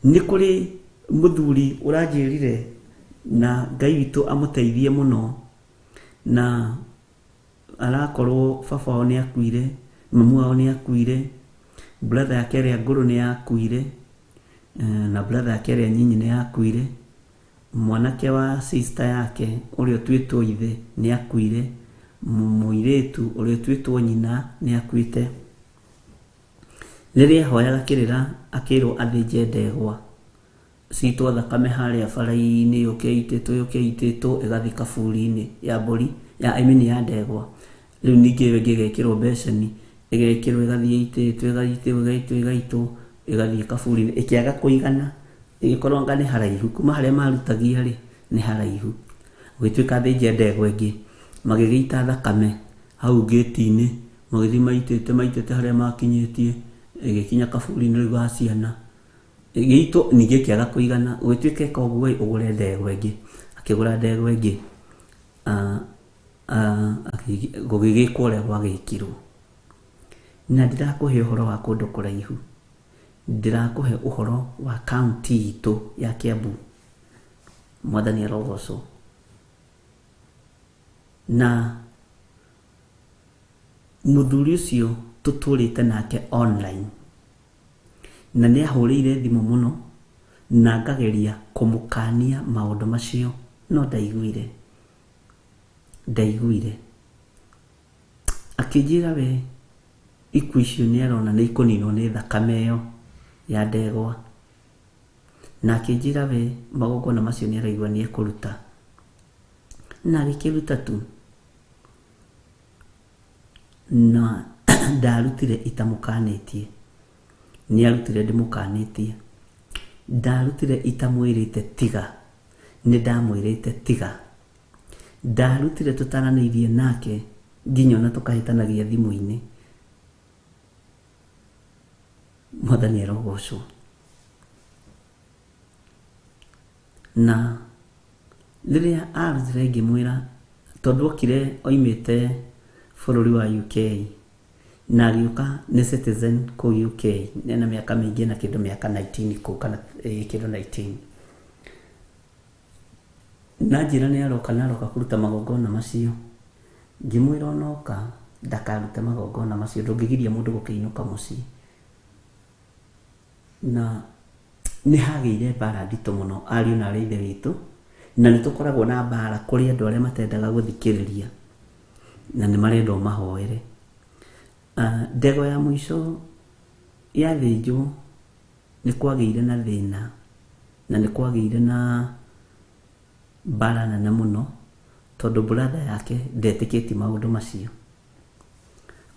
Nĩ kũrĩ mũthuri ũranjĩrire na Ngai witũ amũteithie mũno, na arakorwo baba wao nĩ akuire, mamu wao nĩ akuire, brother yake ĩrĩa ngũrũ nĩ yakuire, na brother yake ĩrĩa nyinyi nĩ yakuire, mwanake wa sister yake ũrĩa ũtuĩtwo ithe nĩ akuire, mũirĩtu ũrĩa ũtuĩtwo nyina nĩ akuĩte. Rĩrĩa ahoyaga kĩrĩra akĩrwo athĩnje ndegwa, citwo thakame harĩa bara-inĩ yũke ĩitĩtwo yũke ĩitĩtwo ĩgathiĩ kaburi-inĩ ya mbũri ya I mean ya ndegwa. Rĩu ningĩ ĩyo ĩngĩ ĩgekĩrwo mbeceni, ĩgekĩrwo ĩgathiĩ ĩitĩtwo ĩgaitwo ĩgaitwo ĩgaitwo ĩgathiĩ kaburi-inĩ ĩkĩaga kũigana, ĩgĩkorwo anga nĩ haraihu, kuma harĩa marutagia rĩ, nĩ haraihu. Gũgĩtuĩka athĩnje ndegwa ĩngĩ, magĩgĩita thakame hau ngĩti-inĩ, magĩthiĩ maitĩte maitĩte harĩa makinyĩtie, ĩgĩkinya kaburi-inĩ rĩu ga ciana, ĩgĩitwo ningĩ ĩkĩaga kũigana, gũgĩtuĩka ĩka ũguo ĩ, ũgũre ndegwa ĩngĩ, akĩgũra ndegwa ĩngĩ, gũgĩgĩkwo ũrĩa gwagĩkirwo. Na ndirakũhe ũhoro wa kũndũ kũraihu, ndĩrakũhe ũhoro wa kaũntĩ itũ ya Kiambu. Mwathani arogocwo. Na mũthuri ũcio tũtũrĩte nake online, na nĩ ahũrĩire thimũ mũno, na ngageria kũmũkania maũndũ macio, no ndaiguire, ndaiguire. Akĩnjĩra we ikuũ icio nĩ arona nĩ ikũninwo nĩ thakame ĩyo ya ndegwa. Na akĩnjĩra we magongona macio nĩ araigua nĩ ekũruta. Na agĩkĩruta tu. Na ndarutire itamũkanĩtie. Nĩ arutire ndĩmũkanĩtie. Ndarutire itamwĩrĩte tiga. Nĩ ndamwĩrĩte tiga. Ndarutire tũtaranĩirie nake nginya ona tũkahĩtanagia thimũ-inĩ. Mwathani arogocwo. Na rĩrĩa arutire ngĩmwĩra, tondũ okire oimĩte bũrũri wa UK na agĩũka nĩ citizen kũu UK, ena mĩaka mĩingĩ ena kĩndũ mĩaka 19 kũu kana kĩndũ 19. Na anjĩra nĩ aroka na aroka kũruta magongona macio, ngĩmwĩra ona oka ndakarute magongona macio, ndũngĩgiria mũndũ gũkĩinũka mũciĩ. Na nĩ hagĩire mbara nditũ mũno ariũ na aarĩ a Ithe witũ, na nĩ tũkoragwo na mbara kũrĩ andũ arĩa matendaga gũthikĩrĩria na nĩ marenda ũmahoere. Ndegwa ya mũico yathĩnjwo nĩ kwagĩire na thĩna na nĩ kwagĩire na mbara nene mũno tondũ brother yake ndetĩkĩtie maũndũ macio.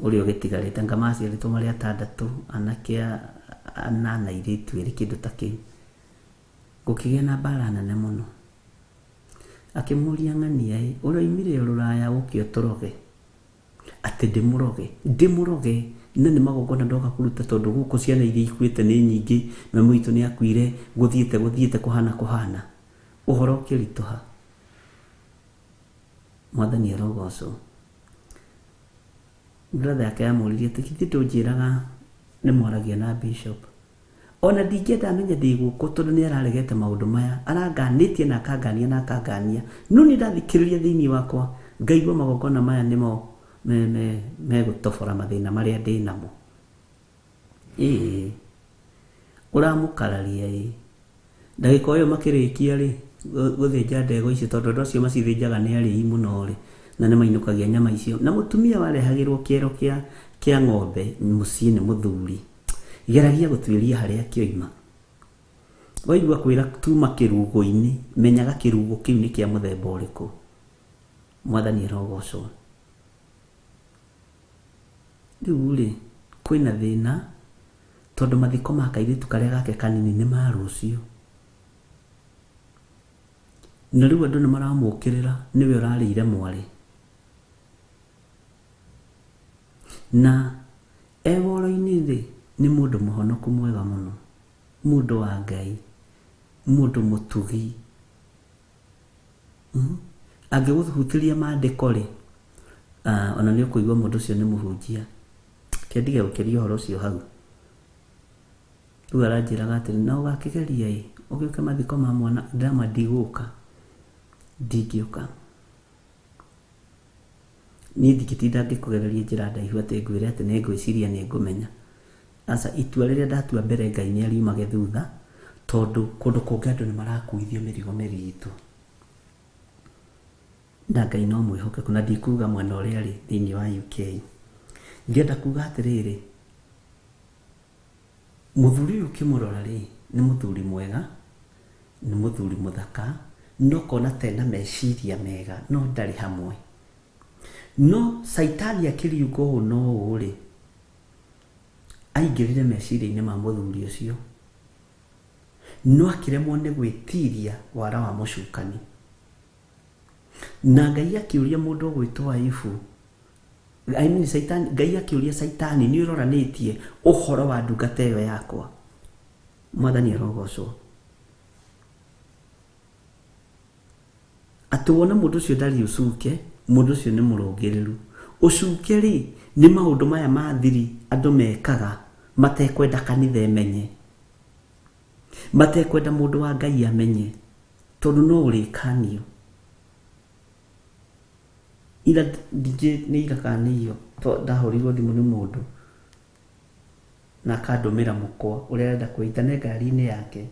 Ũrĩa ũgĩtigarĩte anga maciarĩtwo marĩ atandatũ, anake anana airĩtu erĩ kĩndũ ta kĩu. Gũkĩgĩa na mbara nene mũno. Akĩmũria ng'ania ĩ, ũroimire o rũraya ũke ũtũroge? Atĩ ndĩmũroge? Ndĩmũroge na nĩ magongona ndoka kũruta tondũ gũkũ ciana iria ikuĩte nĩ nyingĩ, mami witũ nĩ akuire, gũthiĩte gũthiĩte kũhana kũhana. Ũhoro ũkĩritũha. Mwathani arogocwo. Brother yake yamũririe atĩ githĩ ndũnjĩraga nĩ mwaragia na bishop. Ona ndingĩenda amenye ndĩ gũkũ tondũ nĩ araregete maũndũ maya, aranganĩtie na akangania na akangania. No niĩ ndathikĩrĩria thĩinĩ wakwa ngaigua magongona maya nĩmo megũtobora mathĩna marĩa ndĩ namo. Ĩĩ, ũramũkararia ĩ. Ndagĩka o ĩyo makĩrĩkia rĩ, gũthĩnja ndegwa icio tondũ andũ acio macithĩnjaga nĩ arĩi mũno rĩ, na nĩ mainũkagia nyama icio. Na mũtumia warehagĩrwo kĩero kĩa kĩa ng'ombe mũciĩ nĩ mũthuri, geragia gũtuĩria harĩa kĩoima. Waigua kwĩra tuma kĩrugo-inĩ, menyaga kĩrugo kĩu nĩ kĩa mũthemba ũrĩkũ. Mwathani arogocwo. Rĩu rĩ, kwĩna thĩna tondũ mathiko ma kairĩtu karĩa gake kanini nĩ ma rũciũ. Na rĩu andũ nĩ maramũkĩrĩra nĩwe ũrarĩire mwarĩ. Na e woro-inĩ rĩ, nĩ mũndũ mũhonoku mwega mũno, mũndũ wa Ngai, mũndũ mũtugi. Angĩgũhutĩria maandĩko rĩ, ona nĩ ũkũigua mũndũ ũcio nĩ mũhunjia. Reke ndige gũkĩria ũhoro ũcio hau. Rĩu aranjĩraga atĩrĩ, na ũgakĩgeria ĩ, ũgĩũke mathiko ma mwana, ndĩramwĩra ndigũka, ndingĩũka. Niĩ ndingĩtinda ngĩkũgereria njĩra ndaihu atĩ ngwĩre atĩ nĩ ngwĩciria nĩ ngũmenya. Aca, itua rĩrĩa ndatua mbere Ngai nĩ ariumage thutha, tondũ kũndũ kũngĩ andũ nĩ marakuithio mĩrigo mĩritũ. Na Ngai no mwĩhokeku, na ndikuga mwena ũrĩa arĩ thĩinĩ wa UK. Ngĩenda kuga atĩrĩrĩ, mũthuri ũyũ ũkĩmũrora rĩ, nĩ mũthuri mwega, nĩ mũthuri mũthaka, no ũkona ta ena meciria mega, no ndarĩ hamwe. No caitani akĩriũka ũũ na ũũ rĩ, aingĩrire meciria-inĩ ma mũthuri ũcio, no akĩremwo nĩ gwĩtiria wara wa mũcukani. Na Ngai akĩũria mũndũ ũgwĩtwo Ayubu, I mean, Caitani, Ngai akĩũria Caitani, nĩ ũroranĩtie ũhoro wa ndungata ĩyo yakwa? Mwathani arogocwo. Atĩ wona mũndũ ũcio ndarĩ ũcuke, mũndũ ũcio nĩ mũrũngĩrĩru. Ũcuke rĩ, nĩ maũndũ maya ma thiri andũ mekaga matekwenda kanitha ĩmenye, matekwenda mũndũ wa Ngai amenye, tondũ no ũrĩkanio. Ira ndingĩ nĩ ira kana nĩ iyo ndahũrĩirwo thimũ nĩ mũndũ na akandũmĩra mũkwa ũrĩa arenda kwĩita me ngari-inĩ yake.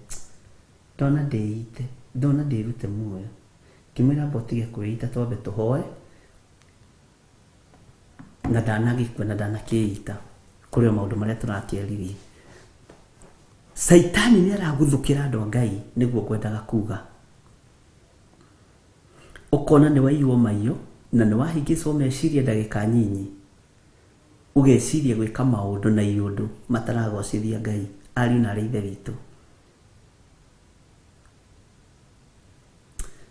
Ndona ndĩite, ndona ndĩrute muoyo. Ngĩmwĩra amba ũtige kwĩita twambe tũhoe na ndanagĩkua na ndanakĩita kũrĩ o maũndũ marĩa tũrakĩaririe. Caitani nĩ araguthũkĩra andũ a Ngai nĩguo ngwendaga kuga. Ũkona nĩ waiywo maiyo na nĩ wahĩngĩcwo meciria ndagĩka nyinyi, ũgeciria gwĩka maũndũ na iũndũ mataragocithia Ngai. Ariũ na aarĩ a Ithe witũ.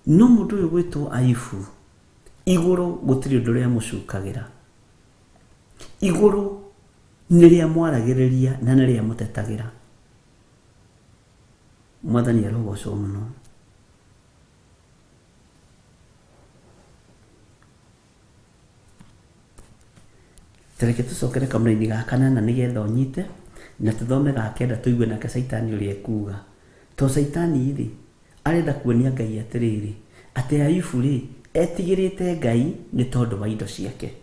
No mũndũ ũyũ gwĩtwo Ayubu, igũrũ gũtirĩ ũndũ rĩamũcukagĩra. Igũrũ nĩ rĩamwaragĩrĩria na nĩ rĩamũtetagĩra. Mwathani arogocwo mũno. Ta reke tũcokere kamũraini ga kanana nĩgetha ũnyite na tũthome ga kenda tũigue nake Caitani ũrĩa ekuga. To Caitani rĩ, arenda kuonia Ngai atĩrĩrĩ, atĩ Ayubu rĩ, etigĩrĩte Ngai nĩ tondũ wa indo ciake.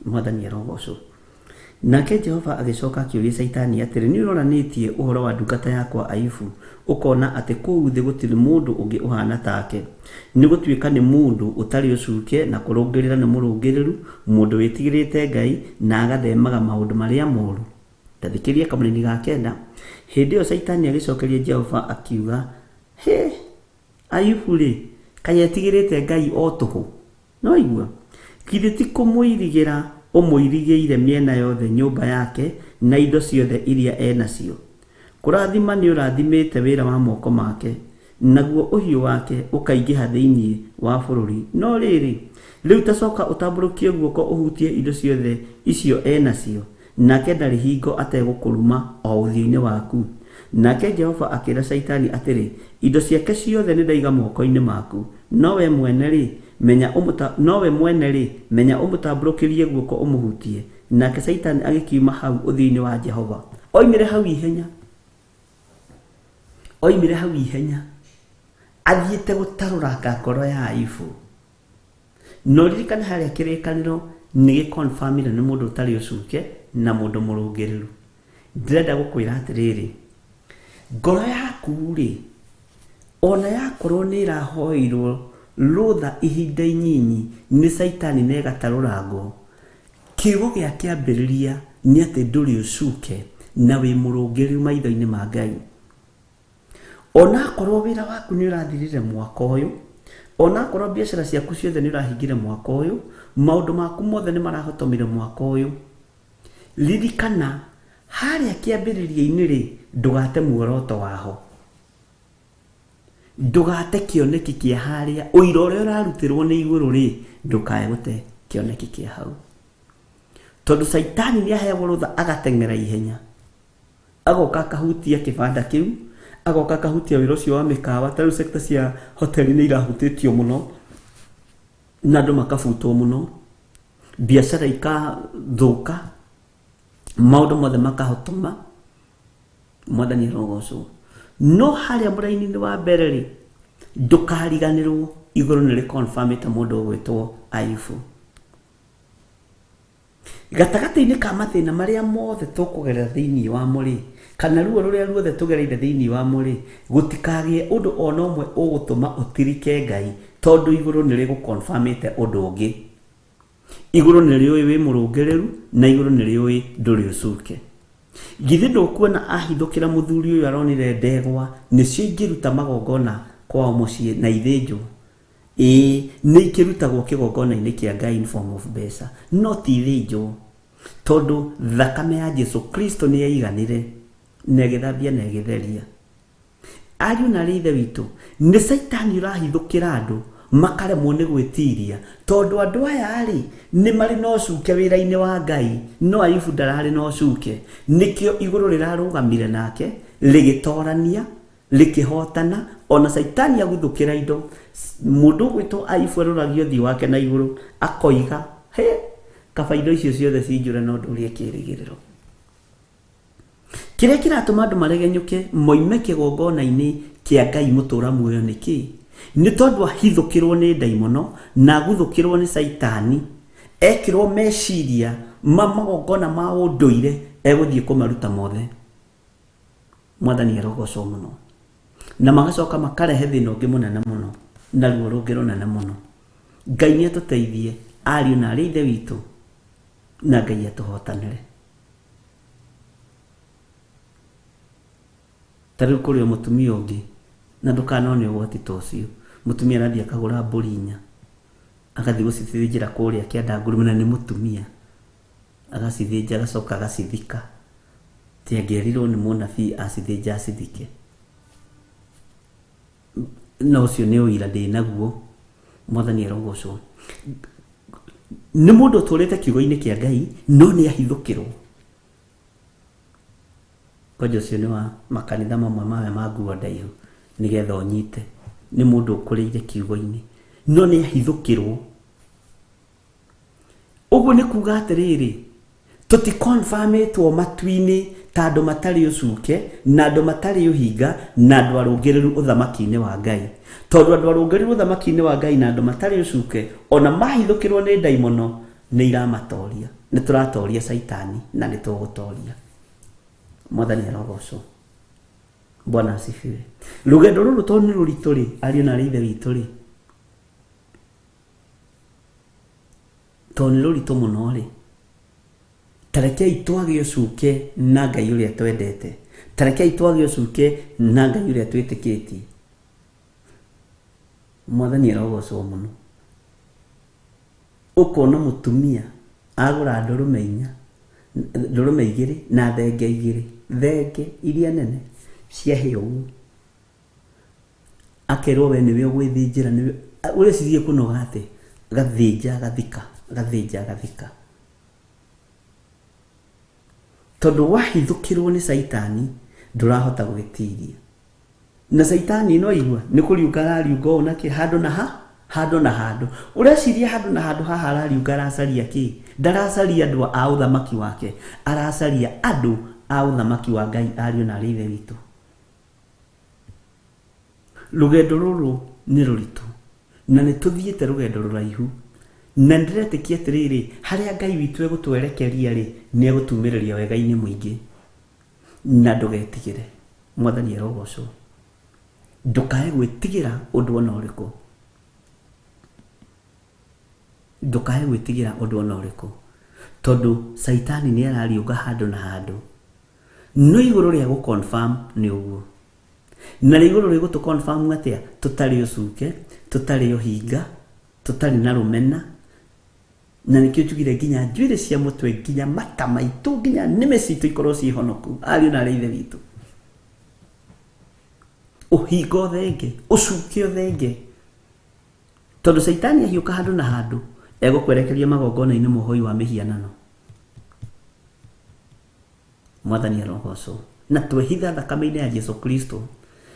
Mwathani arogocwo. Nake Jehova agĩcoka akĩũria Shaitani atĩrĩ, Nĩ ũroranĩtie ũhoro wa ndungata yakwa Ayubu, ũkona atĩ kũu thĩ gũtirĩ mũndũ ũngĩ ũhaana take? Nĩ gũtuĩka nĩ mũndũ ũtarĩ ũcuke na kũrũngĩrĩra nĩ mũrũngĩrĩru, mũndũ wĩtigĩrĩte Ngai na agathemaga maũndũ marĩa moru. Ta thikĩrĩria kamũraini ga kenda. Hĩndĩ ĩyo Shaitani agĩcokeria Jehova akiuga, Hĩ! Ayubu-rĩ, kaĩ etigĩrĩte Ngai o tũhũ? Nĩwaigua? Githĩ ti kũmũirigĩra ũmũirigĩire mĩena yothe nyũmba yake na indo ciothe iria e nacio? Kũrathima nĩũrathimĩte wĩra wa moko make, naguo ũhiũ wake ũkaingĩha thĩinĩ wa bũrũri. No rĩrĩ, rĩu ta coka ũtambũrũkie guoko ũhutie indo ciothe icio e nacio, nake ndarĩ hingo ategũkũruma o ũthiũ-inĩ waku. Nake Jehova akĩĩra Shaitani atĩrĩ, Indo ciake ciothe nĩndaiga moko-inĩ maku, no wee mwene-rĩ, menya ũmũta nowe mwene-rĩ, menya ũmũtambũrũkĩrie guoko ũmũhutie. Nake Caitani agĩkiuma hau ũthiũ-inĩ wa Jehova. Oimire hau ihenya, oimire hau ihenya athiĩte gũtarũranga ngoro ya Ayubu. Na ũririkane harĩa kĩrĩkanĩro nĩ gĩkonfamire nĩ mũndũ ũtarĩ ũcuke na mũndũ mũrũngĩrĩru. Ndĩrenda gũkwĩra atĩrĩrĩ, ngoro yaku rĩ, ona yakorwo nĩ ĩrahoeirwo rũtha ihinda inyinyi nĩ caitani na ĩgatarũrangwo, kiugo gĩa kĩambĩrĩria nĩ atĩ ndũrĩ ũcuke na wĩ mũrũngĩrĩru maitho-inĩ ma Ngai. Onakorwo wĩra waku nĩ ũrathirire mwaka ũyũ, onakorwo biacara ciaku ciothe nĩ ũrahingire mwaka ũyũ, maũndũ maku mothe nĩ marahotomire mwaka ũyũ, ririkana harĩa kĩambĩrĩria-inĩ rĩ, ndũgate muoroto waho, ndũgate kĩoneki kĩa harĩa ũira ũrĩa ũrarutĩrwo nĩ igũrũ rĩ, ndũkae gũte kĩoneki kĩa hau, tondũ caitani nĩ aheagwo rũtha agateng'era ihenya, agoka akahutia kĩbanda kĩu, agoka akahutia wĩra ũcio wa mĩkawa. Ta rĩu sector cia hoteli nĩ irahutĩtio mũno na andũ makabutwo mũno, biacara ikathũka, maũndũ mothe makahotoma. Mwathani arogocwo. No harĩa mũraini-inĩ wa mbere rĩ, ndũkariganĩrwo igũrũ nĩ rĩkonfamĩte mũndũ ũgwĩtwo Ayubu. Gatagatĩ-inĩ ka mathĩna marĩa mothe tũkũgerera thĩinĩ wamo rĩ, kana ruo rũrĩa ruothe tũgereire thĩinĩ wamo rĩ, gũtikagĩe ũndũ ona ũmwe ũgũtũma ũtirike Ngai, tondũ igũrũ nĩ rĩgũkonfamĩte ũndũ ũngĩ. Igũrũ nĩ rĩũĩ wĩ mũrũngĩrĩru na igũrũ nĩ rĩũĩ ndũrĩ ũcuke. Githĩ ndũkuona ahithũkĩra mũthuri ũyũ aronire ndegwa nĩcio ingĩruta magongona kwao mũciĩ na ithĩnjwo? Ĩĩ, nĩ ikĩrutagwo kĩgongona-inĩ kĩa Ngai in form of mbeca, no ti ithĩnjwo, tondũ thakame ya Jesu Kristo nĩ yaiganire na ĩgĩthambia na ĩgĩtheria. Ariũ na arĩ ithe witũ, nĩ caitani ũrahithũkĩra andũ makaremwo nĩ gwĩtiria, tondũ andũ aya rĩ nĩ marĩ na ũcuke wĩra-inĩ wa Ngai, no Ayubu ndararĩ na ũcuke. Nĩkĩo igũrũ rĩrarũgamire nake rĩgĩtorania, rĩkĩhotana, ona caitani aguthũkĩra indo. Mũndũ ũgwĩtwo Ayubu aroragia ũthiũ wake na igũrũ akoiga, he kaba indo icio ciothe cinjũre no ndũrie kĩrĩgĩrĩro. Kĩrĩa kĩratũma andũ maregenyũke moime kĩgongona-inĩ kĩa Ngai mũtũra muoyo nĩ kĩ? Nĩ tondũ ahithũkĩrwo nĩ ndaimono na aguthũkĩrwo nĩ caitani, ekĩrwo meciria ma magongona ma ũndũire, egũthiĩ kũmaruta mothe. Mwathani arogocwo mũno. Na magacoka makarehe thĩna ũngĩ mũnene mũno na ruo rũngĩ rũnene mũno. Ngai nĩ atũteithie ariũ na arĩ ithe witũ, na Ngai atũhotanĩre. Ta rĩu kũrĩ o mũtumia ũngĩ, na ndũkanone ũgwati ta ũcio, mũtumia arathiĩ akagũra mbũri inya, agathiĩ gũcithĩnjĩra kũrĩa kĩanda ngurumo, na nĩ mũtumia, agacithĩnja agacoka agacithika. Atĩ angĩerirwo nĩ mũnabii acithĩnja acithike. Na ũcio nĩ ũira ndĩ naguo. Mwathani arogocwo. Nĩ mũndũ ũtũrĩte kiugo-inĩ kĩa Ngai, no nĩ ahithũkĩrwo. Kwanja ũcio nĩ wa makanitha mamwe mawe ma nguo ndaihu, nĩgetha ũnyite. Nĩ mũndũ ũkũrĩire kiugo-inĩ, no nĩ ahithũkĩrwo. Ũguo nĩ kuga atĩrĩrĩ, tũtikonfamĩtwo matu-inĩ ta andũ matarĩ ũcuke na andũ matarĩ ũhinga na andũ arũngĩrĩru ũthamaki-inĩ wa Ngai. Tondũ andũ arũngĩrĩru ũthamaki-inĩ wa Ngai na andũ matarĩ ũcuke, ona mahithũkĩrwo nĩ ndaimono, nĩ iramatoria. Nĩ tũratoria caitani na nĩ tũgũtoria. Mwathani arogocwo. Bwana asifiwe. Rũgendo rũrũ tondũ nĩ rũritũ rĩ, ariũ na arĩ ithe witũ rĩ, tondũ nĩ rũritũ mũno rĩ, ta rekei twage ũcuke na Ngai ũrĩa twendete, ta rekei twage ũcuke na Ngai ũrĩa twĩtĩkĩtie. Mwathani arogocwo mũno. Ũkona mũtumia agũra ndũrũme inya, ndũrũme igĩrĩ na thenge igĩrĩ, thenge iria nene ciahĩa ũguo, akerwo we nĩwe ũgwĩthĩnjĩra, nĩwe ũreciria kũnoga atĩa, agathĩnja agathika, agathĩnja agathika. Tondũ wahithũkĩrwo nĩ caitani ndũrahota gwĩtiria. Na caitani no igua nĩ kũriũnga arariũnga ũũ na kĩ handũ na ha Handũ na handũ. Ũreciria handũ na handũ haha arariũnga aracaria kĩ? Ndaracaria andũ a ũthamaki wake, aracaria andũ a ũthamaki wa Ngai, ariũ na arĩ ithe witũ. Rũgendo rũrũ nĩ rũritũ na nĩ tũthiĩte rũgendo rũraihu, na ndĩretĩkia atĩrĩrĩ, harĩa Ngai witũ egũtwerekeria rĩ, nĩ egũtumĩrĩria wega-inĩ mũingĩ. Na ndũgetigĩre, Mwathani arogocwo. Ndũkae gwĩtigĩra ũndũ ona ũrĩkũ, ndũkae gwĩtigĩra ũndũ ona ũrĩkũ, tondũ Caitani nĩ arariũnga handũ na handũ. No igũrũ rĩa gũ confirm nĩ ũguo, na rĩ igũrũ rĩgũtũ confirm atĩa? Tũtarĩ ũcuke, tũtarĩ ũhinga, tũtarĩ na rũmena. Na nĩkĩo njugire nginya njuĩrĩ cia mũtwe, nginya mata maitũ, nginya nĩmĩ citũ ikorwo ciĩ honoku, ariũ na arĩ ithe witũ. Ũhinga ũthenge, ũcuke ũthenge, tondũ Caitani ahiũka handũ na handũ egũkwerekeria magongona-inĩ mohoi wa mĩhianano. Mwathani arogocwo. Na twehitha thakame-inĩ ya Jesu Kristo,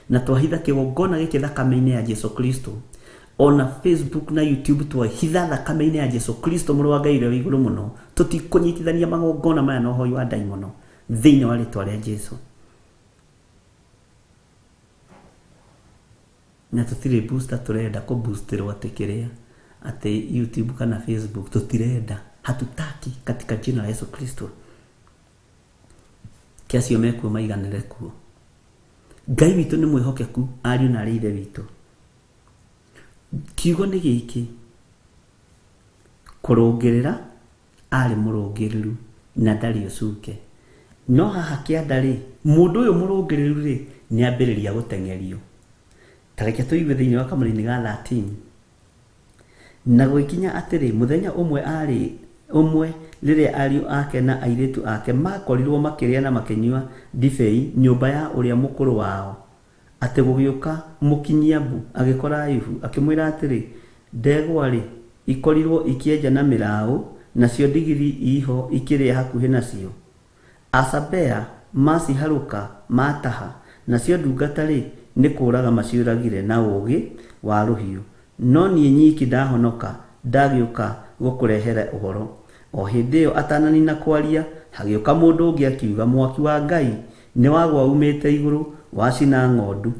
na twahitha kĩgongona gĩkĩ thakame-inĩ ya Jesu Kristo, ona Facebook na YouTube twahitha thakame-inĩ ya Jesu Kristo mũrũ wa Ngai ũrĩa wĩ igũrũ mũno, tũtikũnyitithania magongona maya na ũhoi wa ndaimono thĩinĩ wa rĩtwa rĩa Jesu. Na tũtirĩ booster tũrenda kũ boosterwo atĩ kĩrĩa atĩ YouTube kana Facebook, tũtirenda, hatutaki katika jina la Yesu Kristo. Ke acio mekuo maiganĩre kuo. Ngai witũ nĩ mwĩhokeku, ariũ na arĩ ithe witũ. Kiugo nĩ gĩkĩ, kũrũngĩrĩra arĩ mũrũngĩrĩru na ndarĩ ũcuke. No haha kĩanda rĩ, mũndũ ũyũ mũrũngĩrĩru rĩ, nĩ ambĩrĩria gũteng'erio. Ta reke tũigue thĩinĩ wa kamũrainĩ ga 13. Na gũgĩkinya atĩrĩ, mũthenya ũmwe aarĩ ũmwe, rĩrĩa ariũ ake na airĩtu ake maakorirwo makĩrĩa na makĩnyua ndibei nyũmba ya ũrĩa mũkũrũ wao, atĩ gũgĩũka mũkinyia-mbu, agĩkora Ayubu, akĩmwĩra atĩrĩ, Ndegwa-rĩ, ikorirwo ikĩenja na mĩraũ, nacio ndigiri iho ikĩrĩa hakuhĩ nacio. Asabea maciharũka maataha, nacio ndungata-rĩ, nĩ kũũraga maciũragire na ũũgĩ wa rũhiũ. No niĩ nyiki ndahonoka, ndagĩũka gũkũrehere ũhoro. O hĩndĩ ĩyo atananina kwaria, hagĩũka mũndũ ũngĩ akiuga, Mwaki wa Ngai nĩwagũa uumĩte igũrũ, wacina ng'ondu,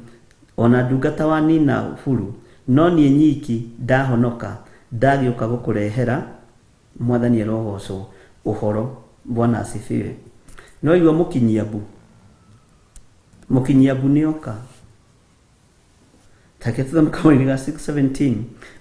o na ndungata wanina buru, no niĩ nyiki ndahonoka, ndagĩũka gũkũrehera, Mwathani arogocwo, ũhoro. Bwana asifiwe. No igua mũkinyia mbu, mũkinyia mbu nĩoka. Take tũthome kamũinĩ ga 6:17.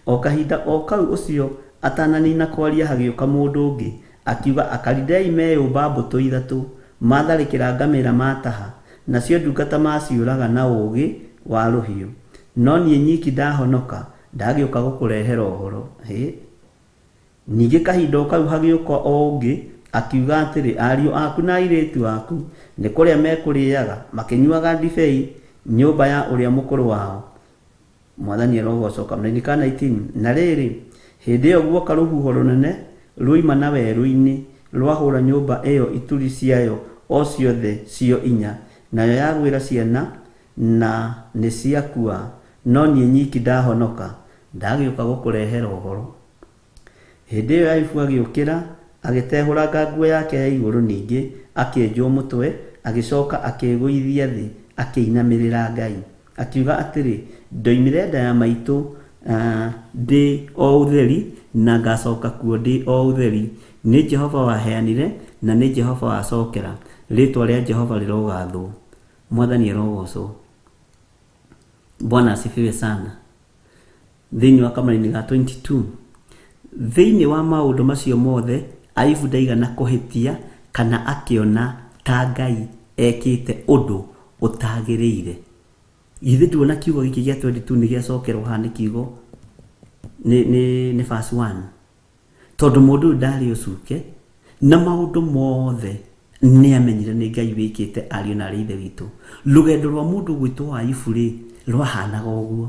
O kahinda o kau ũcio atananina kwaria, hagĩũka mũndũ ũngĩ akiuga, Akalidei meyũmba mbũtũ ithatũ, matharĩkĩra ngamĩra mataha, nacio ndungata maciũraga na ũũgĩ wa rũhiũ. No niĩ nyiki ndahonoka, ndagĩũka gũkũrehera ũhoro. Hĩ! Ningĩ kahinda o kau hagĩũka o ũngĩ, akiuga atĩrĩ, Ariũ aku na airĩtu aku nĩ kũrĩa mekũrĩaga, makĩnyuaga ndibei nyũmba ya ũrĩa mũkũrũ wao. Mwathani arogocwo. Kamũraini ka 19. Na rĩrĩ, hĩndĩ ĩyo guoka rũhuho rũnene ruoima na werũ-inĩ, rwahũra nyũmba ĩyo ituri ciayo o ciothe cio inya, nayo yagwĩra ciana na nĩciakua, no niĩ nyiki ndahonoka, ndagĩũka gũkũrehera ũhoro. Hĩndĩ ĩyo Ayubu agĩũkĩra, agĩtehũranga nguo yake ya igũrũ ningĩ akĩenjwo mũtwe, agĩcoka akĩĩgũithia thĩ akĩinamĩrĩra Ngai. Akiuga atĩrĩ, Ndoimire nda ya maitũ ndĩ o ũtheri, na ngacoka kuo ndĩ o ũtheri. Nĩ Jehova waheanire, na nĩ Jehova wacokera, rĩĩtwa rĩa Jehova rĩrogathwo. Mwathani arogocwo. Bwana asifiwe sana. Thĩinĩ wa kamũraini ga 22. Thĩinĩ wa maũndũ macio mothe, Ayubu ndaigana kũhĩtia kana akĩona ta Ngai ekĩte ũndũ ũtagĩrĩire. Githĩ nduona kiugo gĩkĩ gĩa 22 nĩ gĩacokerwo haha nĩ kiugo nĩ verse 1. Tondũ mũndũ ũyũ ndarĩ ũcuke na maũndũ mothe nĩ amenyire nĩ Ngai wĩkĩte, ariũ na arĩ ithe witũ. Rũgendo rwa mũndũ gwĩtwo Ayubu rĩ, rwahanaga ũguo.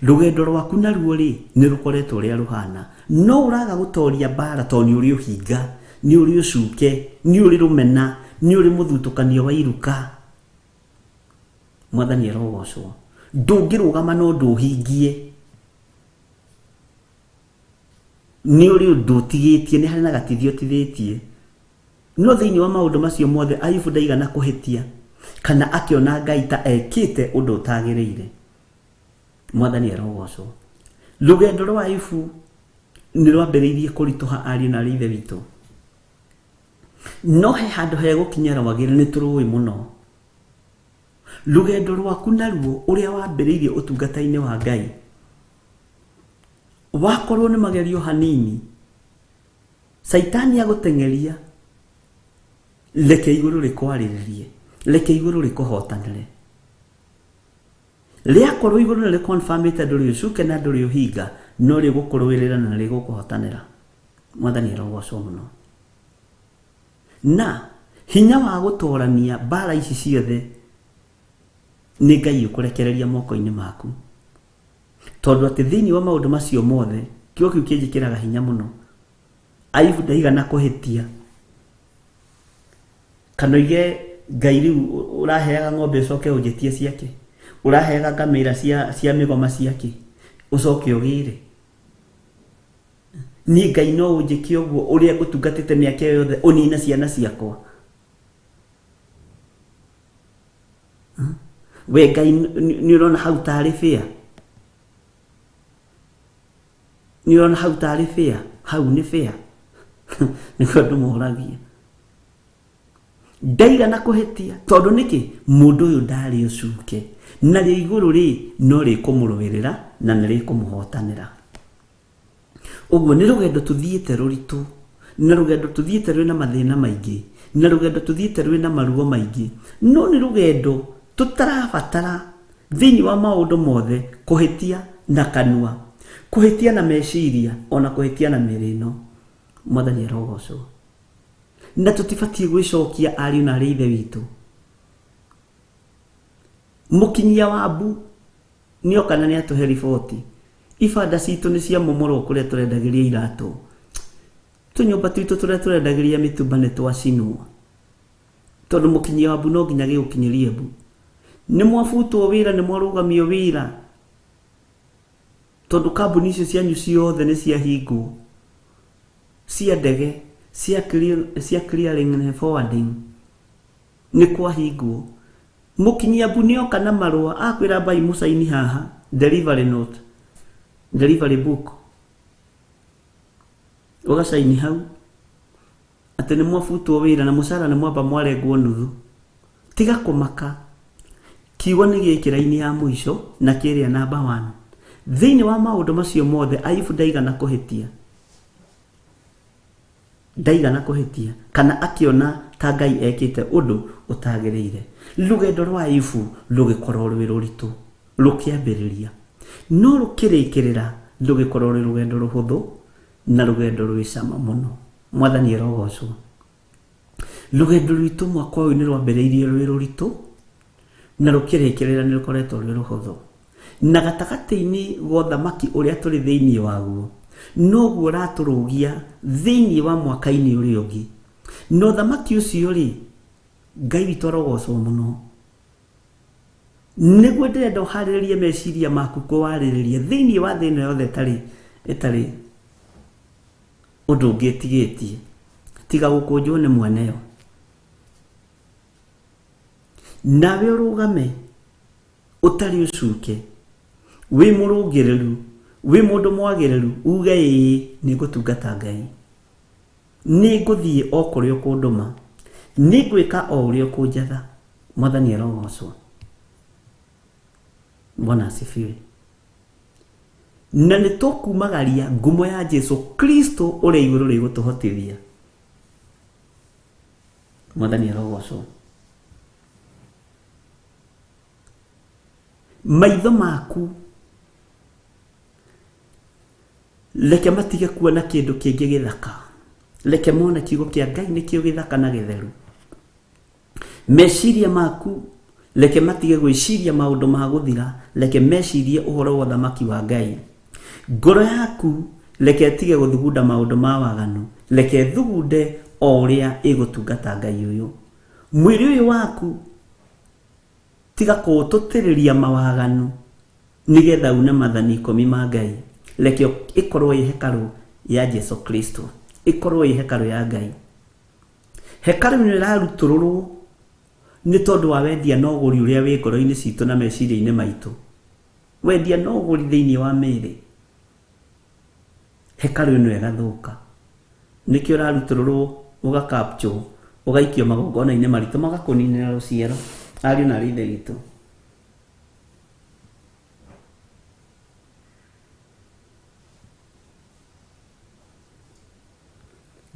Rũgendo rwaku naruo rĩ, nĩ rũkoretwo ũrĩa rũhana. No ũraga gũtoria mbara tondũ nĩ ũrĩ ũhinga, nĩ ũrĩ ũcuke, nĩ ũrĩ rũmena, nĩ ũrĩ mũthutũkanio wa iruka. Mwathani arogocwo. Ndũngĩrũgama no ndũhingie. Nĩ ũrĩ ũndũ ũtigĩtie, nĩ harĩ na gatithio ũtithĩtie. No thĩinĩ wa maũndũ macio mothe Ayubu ndaigana kũhĩtia kana akĩona Ngai ta ekĩte ũndũ ũtagĩrĩire. Mwathani arogocwo. Rũgendo rwa Ayubu nĩ rwambĩrĩirie kũritũha ariũ na arĩ ithe witũ. No he handũ hegũkinya rwagĩre nĩ tũrũĩ mũno. Rũgendo rwaku naruo ũrĩa wambĩrĩirie ũtungata-inĩ wa Ngai wakorwo nĩ magerio hanini Caitani agũteng'eria reke igũrũ rĩkwarĩrĩrie, reke igũrũ rĩkũhotanĩre. Rĩakorwo igũrũ nĩ rĩkonfamĩte ndũrĩ ũcuke na ndũrĩ ũhinga, no rĩgũkũrũĩrĩra na rĩgũkũhotanĩra. Mwathani arogocwo mũno. Na hinya wa gũtorania mbara ici ciothe nĩ Ngai ũkũrekereria moko-inĩ maku. Tondũ atĩ thĩinĩ wa maũndũ macio mothe, kiugo kĩu kĩnjĩkĩraga hinya mũno. Ayubu ndaigana kũhĩtia. Kana oige Ngai rĩu ũraheaga ng'ombe ũcoke ũnjĩtie ciake? Ũraheaga ngamĩra cia, cia mĩgoma ciake? Ũcoke ũgĩre? Niĩ Ngai no ũnjĩke ũguo ũrĩa ngũtungatĩte mĩaka ĩyo yothe ũnine ciana ciakwa? We Ngai nĩ ũrona hau tarĩ fair? Nĩ ũrona hau tarĩ fair? Hau nĩ fair? Nĩguo andũ moragia. Ndaigana kũhĩtia tondũ nĩkĩ? Mũndũ ũyũ ndarĩ ũcuke, narĩo igũrũ rĩ no rĩkũmũrũĩrĩra na nĩ rĩkũmũhotanĩra. Ũguo nĩ rũgendo tũthiĩte rũritũ, na rũgendo tũthiĩte rwĩna mathĩna maingĩ, na rũgendo tũthiĩte rwĩna maruo maingĩ, no nĩ rũgendo tũtarabatara thĩinĩ wa maũndũ mothe kũhĩtia na kanua, kũhĩtia na meciria, ona kũhĩtia na mĩĩrĩ ĩno. Mwathani arogocwo. Na tũtibatiĩ gwĩcokia ariũ na arĩ ithe witũ. Mũkinyia wa mbu nĩoka na nĩatũhe riboti. Ibanda citũ nĩ ciamomorwo kũrĩa tũrendagĩria iratũ. Tũnyũmba twitũ tũrĩa tũrendagĩria mĩtumba nĩ twacinwo. Tondũ mũkinyia wa mbu no nginya gĩgũkinyĩrie mbu. Nĩ mwabutwo wĩra, nĩ mwarũgamio wĩra. Tondũ kambuni icio cianyu ciothe nĩ ciahingwo. Cia ndege, cia clear, cia clearing and forwarding. Nĩ kwahingwo. Mũkinyia mbu nĩoka na marũa akwĩra mbai mũcaini haha delivery note, delivery book. Ũgacaini hau atĩ nĩ mwabutwo wĩra na mũcara nĩ mwamba mwarengwo nuthu. Tiga kũmaka. Kiugo nĩ gĩkĩ raini ya mũico na kĩrĩa namba 1. Thĩinĩ wa maũndũ macio mothe Ayubu ndaigana kũhĩtia. Ndaigana kũhĩtia kana akĩona ta Ngai ekĩte ũndũ ũtagĩrĩire. Rũgendo rwa Ayubu rũgĩkorwo rwĩ rũritũ rũkĩambĩrĩria, no rũkĩrĩkĩrĩra rũgĩkorwo rwĩ rũgendo rũhũthũ na rũgendo rwĩ cama mũno. Mwathani arogocwo. Rũgendo rwitũ mwaka ũyũ nĩ rwambĩrĩirie rwĩ rũritũ na rũkĩrĩkĩrĩra nĩ rũkoretwo rwĩ rũhũthũ. Na gatagatĩ-inĩ ga ũthamaki ũrĩa tũrĩ thĩinĩ waguo, noguo ũratũrũgia thĩinĩ wa mwaka-inĩ ũrĩa ũngĩ. Na ũthamaki ũcio-rĩ, Ngai witũ arogocwo mũno. Nĩguo ndĩrenda ũharĩrĩrie meciria maku kũwarĩrĩria thĩinĩ wa thĩ ĩno yothe ĩtarĩ ĩtarĩ ũndũ ũngĩ ĩtigĩtie tiga gũkũnjwo nĩ mweneyo. Nawe ũrũgame ũtarĩ ũcuke, wĩ mũrũngĩrĩru, wĩ mũndũ mwagĩrĩru, uge ĩĩ nĩ ngũtungata Ngai. Nĩ ngũthiĩ o kũrĩa ũkũndũma. Nĩ ngwĩka o ũrĩa ũkũnjatha. Mwathani arogocwo. Bwana asifiwe. Na nĩ tũkumagaria ngumo ya Jesu Kristo ũrĩa igũrũ rĩgũtũhotithia. Mwathani arogocwo. Maitho maku reke matige kuona kĩndũ kĩngĩ gĩthaka, reke mone kiugo kĩa Ngai nĩkĩo gĩthaka na gĩtheru. Meciria maku reke matige gwĩciria maũndũ ma gũthira, reke mecirie ũhoro wa ũthamaki wa Ngai. Ngoro yaku reke ĩtige gũthugunda maũndũ ma waganu, reke ĩthugunde o ũrĩa ĩgũtungata Ngai ũyũ. Mwĩrĩ ũyũ waku tiga kũũtũtĩrĩria mawaganu nĩgetha une mathani ikũmi ma Ngai, reke ĩkorwo ĩ hekarũ ya Jesu Kristo ĩkorwo ĩ hekarũ ya Ngai. Hekarũ ĩno ĩrarutũrũrwo nĩ tondũ wa wendia na ũgũri ũrĩa wĩ ngoro-inĩ citũ na meciria-inĩ maitũ. Wendia na ũgũri thĩinĩ wa mĩĩrĩ. Hekarũ ĩno ĩgathũka. Nĩkĩo ũrarutũrũrwo ũgakapchwo ũgaikio magongona-inĩ maritũ magakũninĩra rũciaro. Ariũ na aarĩ a Ithe witũ.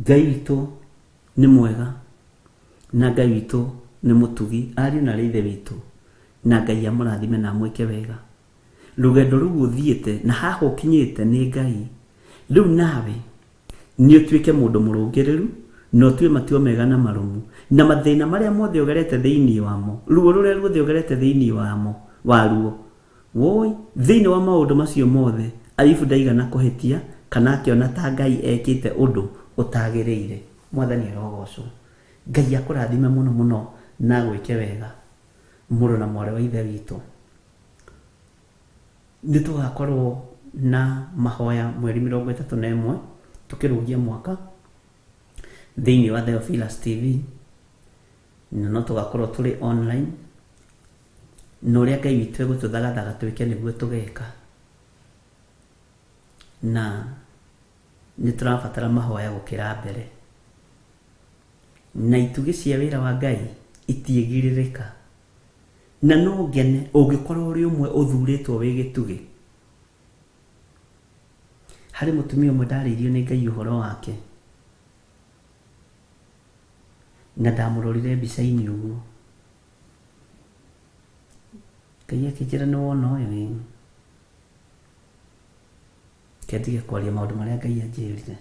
Ngai witũ nĩ mwega na Ngai witũ nĩ mũtugi, ariũ na aarĩ a Ithe witũ, na Ngai amũrathime na amwĩke wega. Rũgendo rũu ũthiĩte na haha ũkinyĩte nĩ Ngai. Rĩu nawe nĩ ũtuĩke mũndũ mũrũngĩrĩru na ũtue matua mega na marũmu, na mathĩna marĩa mothe ũgerete thĩinĩ wamo, ruo rũrĩa ruothe ũgerete thĩinĩ wamo, waruo, Wũi! Thĩinĩ wa maũndũ macio mothe, Ayubu ndaigana kũhĩtia kana akĩona ta Ngai eekĩte ũndũ ũtagĩrĩire. Mwathani arogoocwo. Ngai akũrathime mũno mũno na agwĩke wega, mũrũ na mwarĩ wa Ithe witũ. Nĩ tũgakorwo na mahoya mweri 31 tũkĩrũgia mwaka thĩinĩ wa Theophilus TV, na no tũgakorwo tũrĩ online. Na ũrĩa Ngai witũ egũtũthagathaga twĩke nĩguo tũgeka. Na nĩ tũrabatara mahoya gũkĩra mbere. Na itugĩ cia wĩra wa Ngai itiĩgirĩrĩka. Na no ngene ũngĩkorwo ũrĩ ũmwe ũthurĩtwo wĩ gĩtugĩ. Harĩ mũtumia ũmwe ndarĩirio nĩ Ngai ũhoro wake, na ndamũrorire mbica-inĩ ũguo. Ngai akĩnjĩra nĩ wona ũyũ ĩĩ. Reke ndige kwaria maũndũ marĩa Ngai anjĩrire.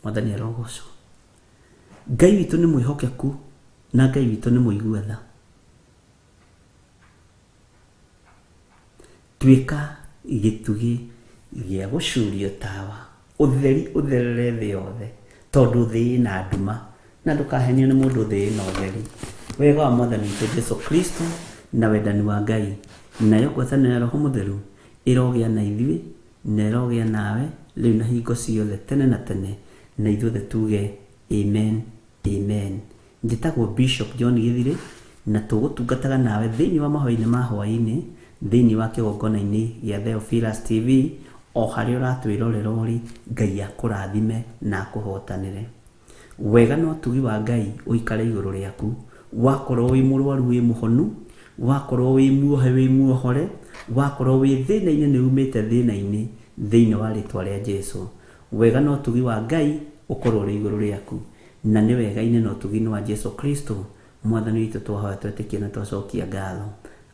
Mwathani arogocwo. Ngai witũ nĩ mwĩhokeku na Ngai witũ nĩ mũigua tha. Tuĩka gĩtugĩ gĩa gũcurio tawa, ũtheri ũtherere thĩ yothe, tondũ thĩ ĩna nduma, na ndũkahenio nĩ mũndũ thĩ ĩna ũtheri. Wega wa Mwathani witũ Jesu Kristo, na wendani wa Ngai, nayo ngwatanĩro ya Roho Mũtheru, ĩrogĩa na ithuĩ, na ĩrogĩa nawe, rĩu na hingo ciothe, tene na tene, na ithuothe tuge, Amen, Amen. Njĩtagwo Bishop John Gĩthirĩ, na tũgũtungataga nawe thĩinĩ wa mahoya-inĩ ma hwaĩ-inĩ, thĩinĩ wa kĩgongona-inĩ gĩa Theophilus TV, o harĩa ũratwĩrorera ũrĩ, Ngai akũrathime na akũhotanĩre. Wega na ũtugi wa Ngai ũikare igũrũ rĩaku, wakorwo wĩ mũrwaru wĩ mũhonu, wakorwo wĩ muohe wĩ muohore, wakorwo wĩ thĩna-inĩ nĩ umĩte thĩna-inĩ, thĩinĩ wa rĩtwa rĩa Jesu. Wega na ũtugi wa Ngai ũkorwo ũrĩ igũrũ rĩaku. Na nĩ wega-inĩ na ũtugi-inĩ wa Jesu Kristo, Mwathani witũ twahoya twetĩkia na twacokia ngatho.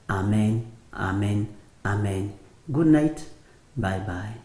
Amen, amen, amen. Good night, bye bye.